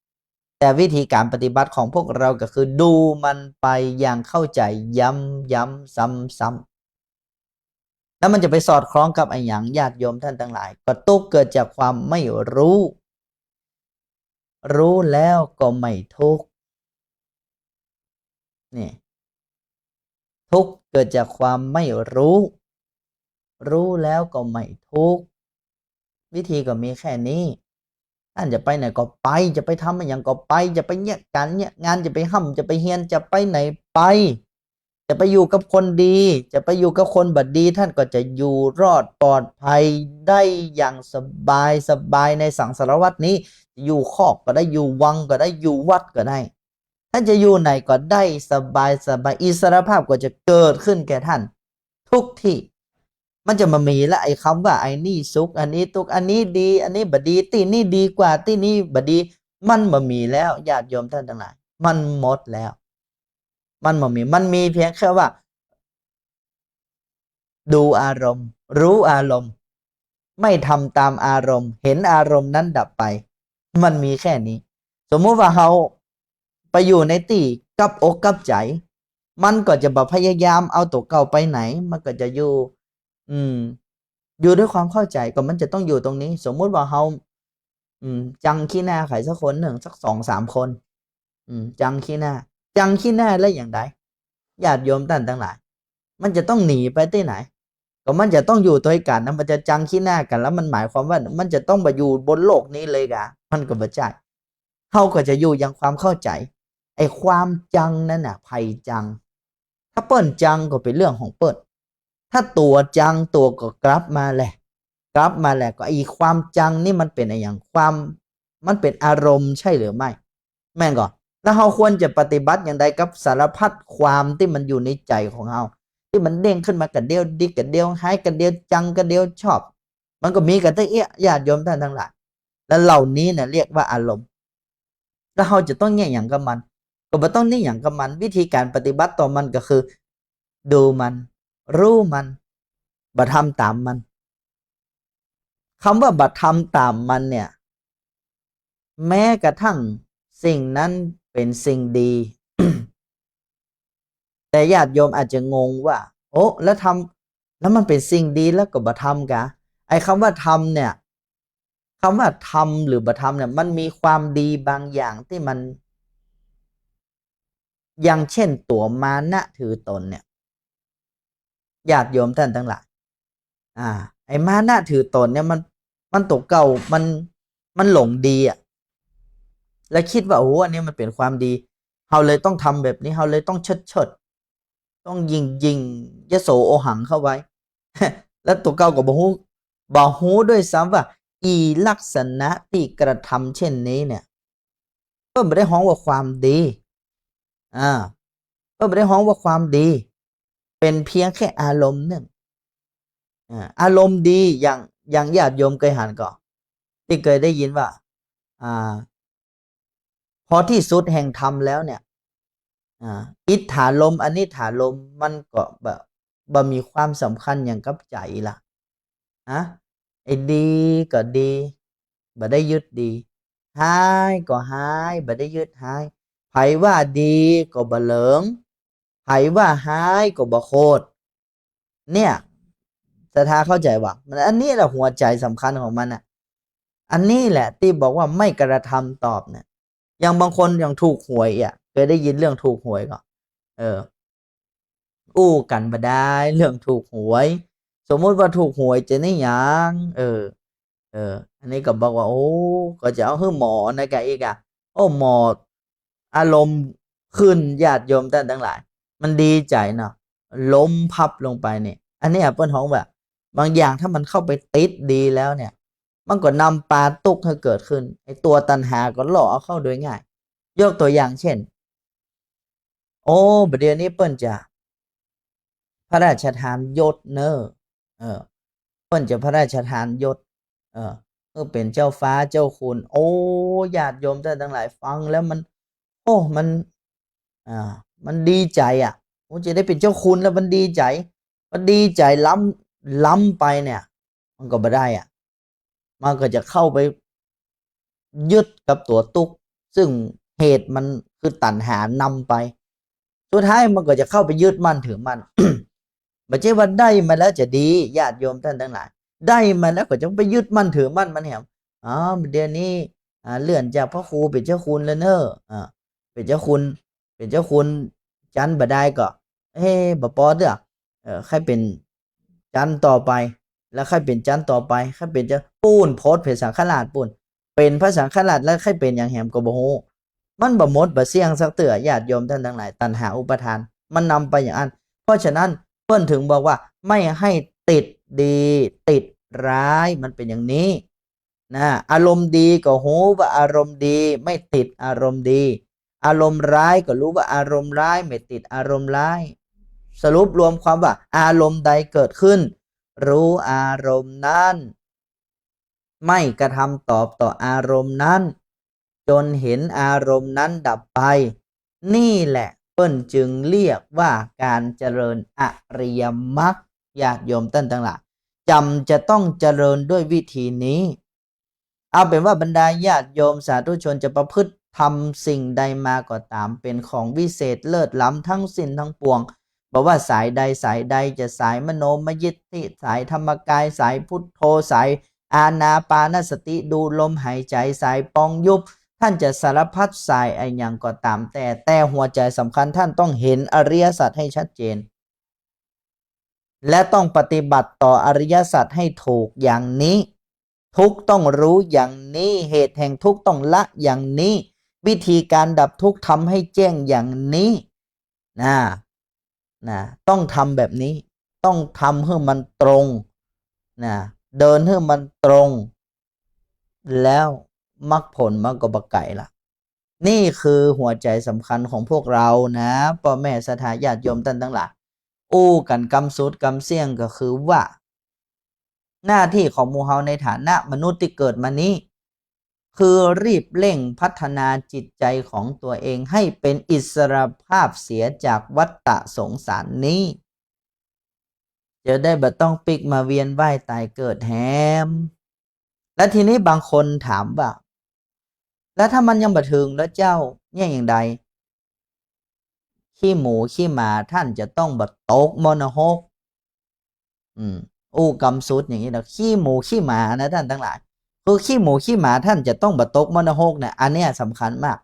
ໆ. ແຕ່ວິທີການປະຕິບັດຂອງພວກເຮົາກໍຄືດູມັນໄປຢ່າງເຂົ້າໃຈຢ້ຳໆຊ້ຳໆ ແລ້ວມັນຈະໄປສອດຄ່ອງກັບອີ່ຫຍັງ? ຍາດໂຍມທ່ານທັງຫຼາຍ ກໍທຸກເກີດຈາກຄວາມໄມ່ຮູ້ ຮູ້ແລ້ວກໍໄມ່ທຸກ ນີ້ ທຸກເກີດຈາກຄວາມໄມ່ຮູ້ ຮູ້ແລ້ວກໍໄມ່ທຸກ ວິທີກໍມີແຄ່ນີ້ ທ່ານຈະໄປໃນກໍໄປ ຈະໄປທຳອີ່ຫຍັງກໍໄປ ຈະໄປວຽກການວຽກງານ ຈະໄປຮ່ຳ ຈະໄປຮຽນ ຈະໄປໃນໄປ ຈະໄປຢູ່ກັບຄົນດີ ຈະໄປຢູ່ກັບຄົນບໍ່ດີ ທ່ານກໍຈະຢູ່ລອດປອດໄພໄດ້ຢ່າງສະບາຍ ສະບາຍໃນສັງສາລະວັດນີ້ ຈະຢູ່ຄອກກໍໄດ້ ຢູ່ວັງກໍໄດ້ ຢູ່ວັດກໍໄດ້ ທ່ານຈະຢູ່ໃນກໍໄດ້ ສະບາຍ ສະບາຍ ອິດສະຫຼະພາບກໍຈະເກີດຂຶ້ນແກ່ທ່ານທຸກທີ່. ມັນຈະບໍ່ມີລະ ໄອ້ຄຳວ່າ ໄອ້ນີ້ສຸກ ອັນນີ້ທຸກ ອັນນີ້ດີ ອັນນີ້ບໍ່ດີ ທີ່ນີ້ດີກວ່າ ທີ່ນີ້ບໍ່ດີ ມັນບໍ່ມີແລ້ວ ຍາດໂຍມທ່ານທັງຫຼາຍ ມັນໝົດແລ້ວ ມັນບໍ່ມີ ມັນມີພຽງແຄ່ວ່າ ດູອາລົມ ຮູ້ອາລົມ ໄມ່ທຳຕາມອາລົມ ເຫັນອາລົມນັ້ນດັບໄປ ມັນມີແຄ່ນີ້. ສົມມຸດວ່າເຮົາໄປຢູ່ໃນທີ່ກັບອົກກັບໃຈ ມັນກໍຈະບໍ່ພະຍາຍາມເອົາຕົວເກົ່າໄປໃນ ມັນກໍຈະຢູ່ ອືມ ຢູ່ດ້ວຍຄວາມເຂົ້າໃຈ ກໍມັນຈະຕ້ອງຢູ່ຕົງນີ້. ສົມມຸດວ່າເຮົາ ອືມ ຈັງຂີ້ໜ້າໃຜສັກຄົນໜຶ່ງ ສັກສອງສາມຄົນ ອືມ ຈັງຂີ້ໜ້າ ຈັງຂີ້ໜ້າແລ້ວຢ່າງໃດ? ຍາດໂຍມທ່ານທັງຫຼາຍ ມັນຈະຕ້ອງໜີໄປທີ່ໃດ? ກໍມັນຈະຕ້ອງຢູ່ດ້ວຍກັນນະ ມັນຈະຈັງຂີ້ໜ້າກັນ ແລ້ວມັນໝາຍຄວາມວ່າມັນຈະຕ້ອງໄປຢູ່ບົນໂລກນີ້ເລີຍກະ? ມັນກໍບໍ່ໃຊ່. ເຮົາກໍຈະຢູ່ຢ່າງຄວາມເຂົ້າໃຈ ໄອ້ຄວາມຈັງນັ້ນນະ ໃຜຈັງ? ຖ້າເພິ່ນຈັງກໍເປັນເລື່ອງຂອງເພິ່ນ ຖ້າຕົວຈັງ ຕົວກໍກັບມາແຫຼະ ກັບມາແຫຼະ ກໍອີຄວາມຈັງນີ້ມັນເປັນອີ່ຫຍັງ? ຄວາມ ມັນເປັນອາລົມໃຊ່ຫຼືໄມ່? ແມ່ນກໍ? ແລ້ວເຮົາຄວນຈະປະຕິບັດຢ່າງໃດກັບສາລະພັດຄວາມທີ່ມັນຢູ່ໃນໃຈຂອງເຮົາ ທີ່ມັນເດ້ງຂຶ້ນມາກະດຽວດີກະດຽວຮ້າຍກະດຽວຈັງກະດຽວຊອບ? ມັນກໍມີກັນແຕ່ເອຍ ຍາດໂຍມທ່ານທັງຫຼາຍ ແລະເຫຼົ່ານີ້ນະ ລຽກວ່າອາລົມ. ແລ້ວເຮົາຈະຕ້ອງແຍກຫຍັງກັບມັນ? ກໍບໍ່ຕ້ອງແຍກຫຍັງກັບມັນ. ວິທີການປະຕິບັດຕໍ່ມັນກໍຄື ດູມັນ ຮູ້ມັນ ບໍ່ທຳຕາມມັນ. ຄຳວ່າບໍ່ທຳຕາມມັນເນ່ຍ ແມ້ກະທັ່ງສິ່ງນັ້ນເປັນສິ່ງດີ ແຕ່ຍາດໂຍມອາດຈະງົງວ່າ ໂອ້ ແລ້ວທຳ ແລ້ວມັນເປັນສິ່ງດີ ແລ້ວກໍບໍ່ທຳກະ? ໄອ້ຄຳວ່າທຳເນ່ຍ ຄຳວ່າທຳ ຫຼື ບໍ່ທຳເນ່ຍ ມັນມີຄວາມດີບາງຢ່າງທີ່ມັນ ຢ່າງເຊັ່ນ ຕົວມານະຖືຕົນເນ່ຍ ຍາດໂຍມທ່ານທັງຫຼາຍ ອາ ໄອ້ມານະຖືຕົນເນ່ຍ ມັນ ມັນຕົວເກົ່າ ມັນ ມັນຫຼົງດີອະ ແລະ ຄິດວ່າ ໂອ້ ອັນນີ້ມັນເປັນຄວາມດີ ເຮົາເລີຍຕ້ອງທຳແບບນີ້ ເຮົາເລີຍຕ້ອງເຊີດເຊີດ ຕ້ອງຍິ່ງໆ ຍະໂສໂອຫັງເຂົ້າໄວ້ ແລ້ວຕົວເກົ່າກໍບໍ່ຮູ້ ບໍ່ຮູ້ດ້ວຍຊ້ຳວ່າ ອີລັກສະນະທີ່ກະທຳເຊັ່ນນີ້ເນຍ ເພິ່ນບໍ່ໄດ້ຮ້ອງວ່າຄວາມດີ ອາ ເພິ່ນບໍ່ໄດ້ຮ້ອງວ່າຄວາມດີ ເປັນພຽງແຄ່ອາລົມໜຶ່ງ ອາ ອາລົມດີ ຢ່າງ ຢ່າງຍາດໂຍມເຄີຍຫັນກໍ ທີ່ເຄີຍໄດ້ຍິນວ່າ ອາ ພໍທີ່ສຸດແຫ່ງທຳແລ້ວເນຍ ອາ ອິດຖາລົມ ອະນິດຖາລົມ ມັນກໍ ບໍ່ ບໍ່ມີຄວາມສຳຄັນຫຍັງກັບໃຈລະ ຮະ ໄອ້ດີກໍດີ ບໍ່ໄດ້ຍຶດດີ ຮ້າຍກໍຮ້າຍ ບໍ່ໄດ້ຍຶດຮ້າຍ ໃຜວ່າດີກໍບໍ່ເຫຼີງ ໃຜວ່າຮ້າຍກໍບໍ່ໂຄດ ເນຍ ສະຖາເຂົ້າໃຈວ່າ ມັນ ອັນນີ້ແຫຼະຫົວໃຈສຳຄັນຂອງມັນນະ ອັນນີ້ແຫຼະທີ່ບອກວ່າໄມ່ກະທຳຕອບນະ ຢ່າງບາງຄົນຢ່າງຖືກຫວຍອະ ເຄີຍໄດ້ຍິນເລື່ອງຖືກຫວຍກໍ ເອີ ອູ້ກັນບໍ່ໄດ້ເລື່ອງຖືກຫວຍ ສົມມຸດວ່າຖືກຫວຍຈະນີ້ຫຍັງ ເອີ ເອີ ອັນນີ້ກໍບອກວ່າ ໂອ້ ກໍຈະເອົາຄືໝໍນະກະອີກອະ ໂອ້ ໝໍ ອາລົມຂຶ້ນ ຍາດໂຍມທ່ານທັງຫຼາຍ ມັນດີໃຈເນາະ ລົມພັບລົງໄປນີ້ ອັນນີ້ເພິ່ນຮ້ອງວ່າ ບາງຢ່າງຖ້າມັນເຂົ້າໄປຕິດດີແລ້ວເນຍ ມັນກໍນຳພາທຸກໃຫ້ເກີດຂຶ້ນ ໄອ້ຕົວຕັນຫາກໍຫຼໍ່ເອົາເຂົ້າໂດຍງ່າຍ ຍົກຕົວຢ່າງເຊັ່ນ ໂອ້ ບາດດຽວນີ້ເພິ່ນຈະພະລາຊະທານຍົດເນີ ເອີ ເພິ່ນຈະພະລາຊະທານຍົດ ເອີ ເອີ ເປັນເຈົ້າຟ້າເຈົ້າຄຸນ ໂອ້ ຍາດໂຍມທ່ານທັງຫຼາຍ ຟັງແລ້ວມັນ ໂອ້ ມັນ ອ່າ ມັນດີໃຈອະ ໂອ້ ຈະໄດ້ເປັນເຈົ້າຄຸນແລ້ວມັນດີໃຈ ມັນດີໃຈລ້ຳ ລ້ຳໄປເນຍ ມັນກໍບໍ່ໄດ້ອະ ມັນກໍຈະເຂົ້າໄປຍຶດກັບຕົວຕຸກ ຊຶ່ງເຫດມັນຄືຕັນຫານຳໄປ ສຸດທ້າຍມັນກໍຈະເຂົ້າໄປຍຶດໝັ້ນຖືໝັ້ນ ບໍ່ໃຊ່ວ່າໄດ້ມາແລ້ວຈະດີ ຍາດໂຍມທ່ານທັງຫຼາຍ ໄດ້ມາແລ້ວກໍຈະໄປຍຶດໝັ້ນຖືໝັ້ນ ມັນແຮງ ອໍ ດຽວນີ້ ອ່າ ເລື່ອນຈາກພະຄູເປັນເຈົ້າຄຸນແລ້ວເນີ ອ່າ ເປັນເຈົ້າຄຸນ ເປັນເຈົ້າຄຸນຈັນບໍ່ໄດ້ກໍ ເອີ ບໍ່ພໍເທື່ອ ເອີ ໃຄ່ເປັນຈັນຕໍ່ໄປ ແລ້ວໃຄ່ເປັນຈັນຕໍ່ໄປ ໃຄ່ເປັນຈັນ ປູ້ນ ໂພດເປັນສັງຄະລາດ ປູ້ນ ເປັນພະສັງຄະລາດ ແລ້ວໃຄ່ເປັນຫຍັງແຮມກໍບໍ່ຮູ້ ມັນບໍ່ໝົດບໍ່ສ່ຽງສັກເທື່ອ ຍາດໂຍມທ່ານທັງຫຼາຍ ຕັນຫາອຸປະທານ ມັນນຳໄປຢ່າງນັ້ນ ເພາະສະນັ້ນ ເພິ່ນເຖິງບອກວ່າ ໄມ່ໃຫ້ຕິດດີ ຕິດຮ້າຍ ມັນເປັນຢ່າງນີ້ ນະ ອາລົມດີກໍຮູ້ວ່າອາລົມດີ ໄມ່ຕິດອາລົມດີ ອາລົມຮ້າຍກໍຮູ້ວ່າອາລົມຮ້າຍ ໄມ່ຕິດອາລົມຮ້າຍ ສະຫຼຸບລວມຄວາມວ່າ ອາລົມໃດເກີດຂຶ້ນ ຮູ້ອາລົມນັ້ນ ໄມ່ກະທຳຕອບຕໍ່ອາລົມນັ້ນ ຈົນເຫັນອາລົມນັ້ນດັບໄປ ນີ້ແຫຼະເພິ່ນຈຶ່ງລຽກວ່າການຈະເລີນອະລິຍະມັກ ຍາດໂຍມທ່ານທັງຫຼາຍ ຈຳຈະຕ້ອງຈະເລີນດ້ວຍວິທີນີ້ ເອົາເປັນວ່າບັນດາຍາດໂຍມສາທຸຊົນຈະປະພຶດທຳສິ່ງໃດມາກໍຕາມ ເປັນຂອງວິເສດເລີດລ້ຳທັງສິ້ນທັງປວງ ບໍ່ວ່າສາຍໃດສາຍໃດ ຈະສາຍມະໂນມະຍິດທິ ສາຍທຳມະກາຍ ສາຍພຸດໂທ ສາຍອານາປານະສະຕິ ດູລົມຫາຍໃຈ ສາຍປ່ອງຍຸບ ທ່ານຈະສາລະພັດສາຍອາຫຍັງກໍຕາມແຕ່ ແຕ່ຫົວໃຈສຳຄັນ ທ່ານຕ້ອງເຫັນອະລິຍະສັດໃຫ້ຊັດເຈນ ແລະ ຕ້ອງປະຕິບັດຕໍ່ອະລິຍະສັດໃຫ້ຖືກຢ່າງນີ້ ທຸກຕ້ອງຮູ້ຢ່າງນີ້ ເຫດແຫ່ງທຸກຕ້ອງລະຢ່າງນີ້ ວິທີການດັບທຸກທຳໃຫ້ແຈ້ງຢ່າງນີ້ ນະ ນະ ຕ້ອງທຳແບບນີ້ ຕ້ອງທຳໃຫ້ມັນຕົງ ນະ ເດີນໃຫ້ມັນຕົງ ແລ້ວມັກຜົນມັນກໍບໍ່ໄກລະ ນີ້ຄືຫົວໃຈສຳຄັນຂອງພວກເຮົານະ ພໍ່ແມ່ສັດທາຍາດໂຍມທ່ານທັງຫຼາຍ ອູ້ກັນກຳສຸດກຳສ່ຽງກໍຄືວ່າ ໜ້າທີ່ຂອງໝູ່ເຮົາໃນຖານະມະນຸດທີ່ເກີດມານີ້ ຄືຮີບເລັ່ງພັດທະນາຈິດໃຈຂອງຕົວເອງໃຫ້ເປັນອິດສະຫຼະພາບເສຍຈາກວັດຕະສົງສານນີ້ ຈະໄດ້ບໍ່ຕ້ອງປິກມາວຽນວ່າຍຕາຍເກີດແຮມ. ແລະ ທີນີ້ບາງຄົນຖາມວ່າ ແລ້ວຖ້າມັນຍັງບໍ່ເຖິງລະເຈົ້າ ແຍງໃດ? ຂີ້ໝູຂີ້ໝາ ທ່ານຈະຕ້ອງບໍ່ຕົກມໍນະຮົກ. ອືມ ອູ້ກຳສຸດຢ່າງນີ້ນະ ຂີ້ໝູຂີ້ໝານະທ່ານທັງຫຼາຍ ຄືຂີ້ໝູຂີ້ໝາ ທ່ານຈະຕ້ອງບໍ່ຕົກມໍນະຮົກນະ ອັນເນີ້ຍສຳຄັນມາກ.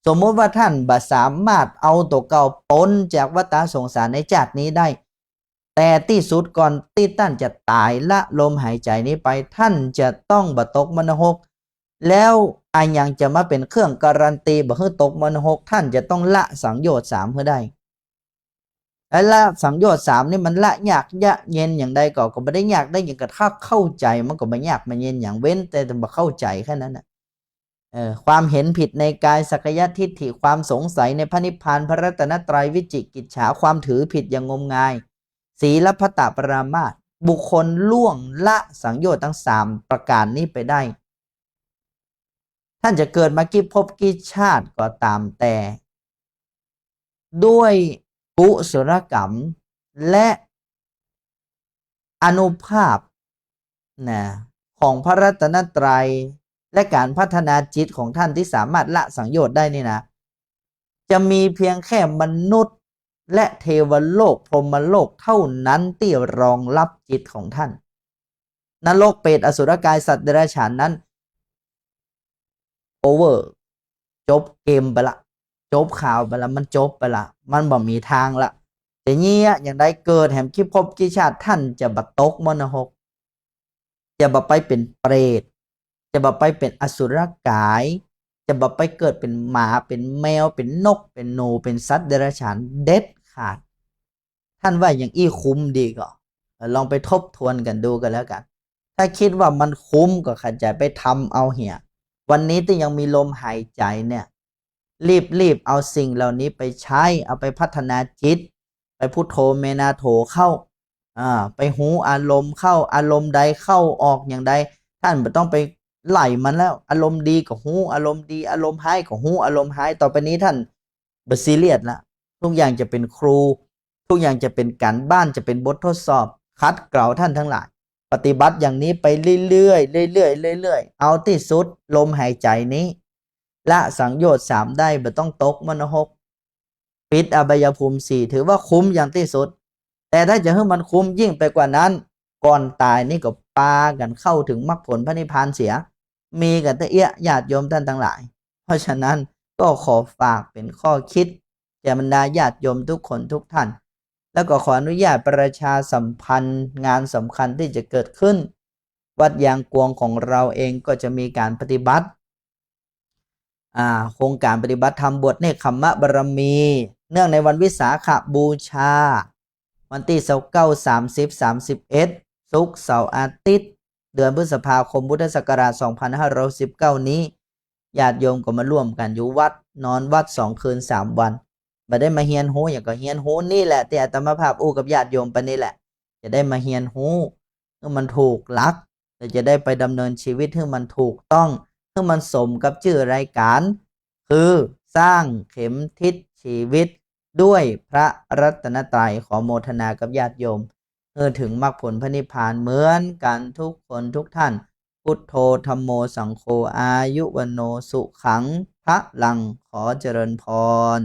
ສົມມຸດວ່າທ່ານບໍ່ສາມາດເອົາຕົວເກົ່າປົນຈາກວັດຕະສົງສານໃນຈາດນີ້ໄດ້ ແຕ່ທີ່ສຸດກ່ອນທີ່ທ່ານຈະຕາຍ ລະລົມຫາຍໃຈນີ້ໄປ ທ່ານຈະຕ້ອງບໍ່ຕົກມໍນະຮົກ. ແລ້ວອາຫຍັງຈະມາເປັນເຄື່ອງກາຣັນຕີບໍ່ໃຫ້ຕົກມໍນະຮົກ? ທ່ານຈະຕ້ອງລະສັງໂຍດສາມໃຫ້ໄດ້. ແລະ ລະສັງໂຍດສາມນີ້ ມັນລະຍາກຍະເຢັນຫຍັງໃດກໍ ກໍບໍ່ໄດ້ຍາກໄດ້ຫຍັງ ກໍຖ້າເຂົ້າໃຈ ມັນກໍບໍ່ຍາກບໍ່ເຢັນຫຍັງ ເວັ້ນແຕ່ບໍ່ເຂົ້າໃຈແຄ່ນັ້ນນະ. ເອີ ຄວາມເຫັນຜິດໃນກາຍ ສັກກາຍະທິດຖິ ຄວາມສົງໄສໃນພະນິບພານ ພະລັດຕະນະໄຕ ວິຈິກິດສາ ຄວາມຖືຜິດຢ່າງງົມງາຍ ສີລະພັດຕະປະລາມາດ ບຸກຄົນລ່ວງລະສັງໂຍດທັງສາມປະການນີ້ໄປໄດ້ ທ່ານຈະເກີດມາກີ່ພົບກີ່ຊາດກໍຕາມແຕ່ ດ້ວຍກຸສົລກຳ ແລະ ອານຸພາບນະ ຂອງພະລັດຕະນະໄຕ ແລະ ການພັດທະນາຈິດຂອງທ່ານທີ່ສາມາດລະສັງໂຍດໄດ້ນີ້ນະ ຈະມີພຽງແຄ່ມະນຸດ ແລະ ເທວະໂລກ ພົມມະໂລກເທົ່ານັ້ນທີ່ຮອງຮັບຈິດຂອງທ່ານ. ນະລົກ ເປດ ອະສຸລະກາຍ ສັດເດຍລະສານນັ້ນ ໂອເວີ ຈົບເກມໄປລະ ຈົບຂ່າວໄປລະ ມັນຈົບໄປລະ ມັນບໍ່ມີທາງລະ ຈະເຍຍະຫຍັງໃດ ເກີດແຫມກີ່ພົບກີ່ຊາດ ທ່ານຈະບໍ່ຕົກມໍລະຫົກ ຈະບໍ່ໄປເປັນເປດ ຈະບໍ່ໄປເປັນອະສຸລະກາຍ ຈະບໍ່ໄປເກີດເປັນໝາ ເປັນແມວ ເປັນນົກ ເປັນໜູ ເປັນສັດເດຍລະສານເດັດຂາດ. ທ່ານວ່າຫຍັງ ອີ່ຄຸ້ມດີກໍ ລອງໄປທົບທວນກັນດູກໍແລ້ວກັນ. ຖ້າຄິດວ່າມັນຄຸ້ມກໍຂະຫຍາຍໄປທຳເອົາເຫຍ. ວັນນີ້ທີ່ຍັງມີລົມຫາຍໃຈເນ່ຍ ລີບໆເອົາສິ່ງເຫຼົ່ານີ້ໄປໃຊ້ ເອົາໄປພັດທະນາຈິດ ໄປພຸດໂທແມນາໂຖເຂົ້າ ອາ ໄປຮູ້ອາລົມເຂົ້າ ອາລົມໃດເຂົ້າອອກຫຍັງໃດ ທ່ານບໍ່ຕ້ອງໄປໄລ່ມັນແລ້ວ. ອາລົມດີກໍຮູ້ອາລົມດີ ອາລົມຮ້າຍກໍຮູ້ອາລົມຮ້າຍ. ຕໍ່ໄປນີ້ທ່ານບໍ່ຊີຣຽສລະ ທຸກຢ່າງຈະເປັນຄູ ທຸກຢ່າງຈະເປັນການບ້ານ ຈະເປັນບົດທົດສອບ ຂັດເກົາທ່ານທັງຫຼາຍ. ປະຕິບັດຢ່າງນີ້ໄປເລື້ອຍໆ ເລື້ອຍໆ ເລື້ອຍໆ ເອົາທີ່ສຸດລົມຫາຍໃຈນີ້ ລະສັງໂຍດສາມໄດ້ ບໍ່ຕ້ອງຕົກມໍລະຫົກ ປິດອະບາຍະພູມສີ່ ຖືວ່າຄຸ້ມຢ່າງທີ່ສຸດ. ແຕ່ຖ້າຈະໃຫ້ມັນຄຸ້ມຍິ່ງໄປກວ່ານັ້ນ ກ່ອນຕາຍນີ້ກໍປາກັນເຂົ້າເຖິງມັກຜົນພະນິບພານເສຍ ມີກັນແຕ່ເອຍະ ຍາດໂຍມທ່ານທັງຫຼາຍ. ເພາະສະນັ້ນກໍຂໍຝາກເປັນຂໍ້ຄິດແກ່ບັນດາຍາດໂຍມທຸກຄົນທຸກທ່ານ ແລ້ວກໍຂໍອະນຸຍາດປະຊາສຳພັນງານສຳຄັນທີ່ຈະເກີດຂຶ້ນ ວັດຍາງກວງຂອງເຮົາເອງກໍຈະມີການປະຕິບັດ ອາ ໂຄງການປະຕິບັດທຳບວດເນກຂຳມະບາລະມີ ເນື່ອງໃນວັນວິສາຂະບູຊາ ວັນທີຊາວເກົ້າ ສາມສິບ ສາມສິບເອັດ ສຸກ ເສົາ ອາທິດ ເດືອນພຶດສະພາຄົມ ພຸດທະສັກກະລາດ ສອງພັນຫ້າຮ້ອຍຫົກສິບເກົ້ານີ້ ຍາດໂຍມກໍມາຮ່ວມກັນຢູ່ວັດ ນອນວັດສອງຄືນສາມວັນ ບໍ່ໄດ້ມາຮຽນຮູ້ຫຍັງ ກໍຮຽນຮູ້ນີ້ແຫຼະ ທີ່ອາດຕະມາພາບອູ້ກັບຍາດໂຍມປານນີ້ແຫຼະ ຈະໄດ້ມາຮຽນຮູ້ໃຫ້ມັນຖືກຫຼັກ ແລະ ຈະໄດ້ໄປດຳເນີນຊີວິດໃຫ້ມັນຖືກຕ້ອງ ໃຫ້ມັນສົມກັບຊື່ລາຍການ ຄື ສ້າງເຂັມທິດຊີວິດດ້ວຍພະລັດຕະນະໄຕ. ຂໍໂມທະນາກັບຍາດໂຍມ ເອີ ເຖິງມັກຜົນພະນິບພານເໝືອນກັນທຸກຄົນທຸກທ່ານ. ພຸດໂທ ທຳໂມ ສັງໂຄ ອາຍຸວັນໂນ ສຸຂັງ ພະລັງ. ຂໍຈະເລີນພອນ.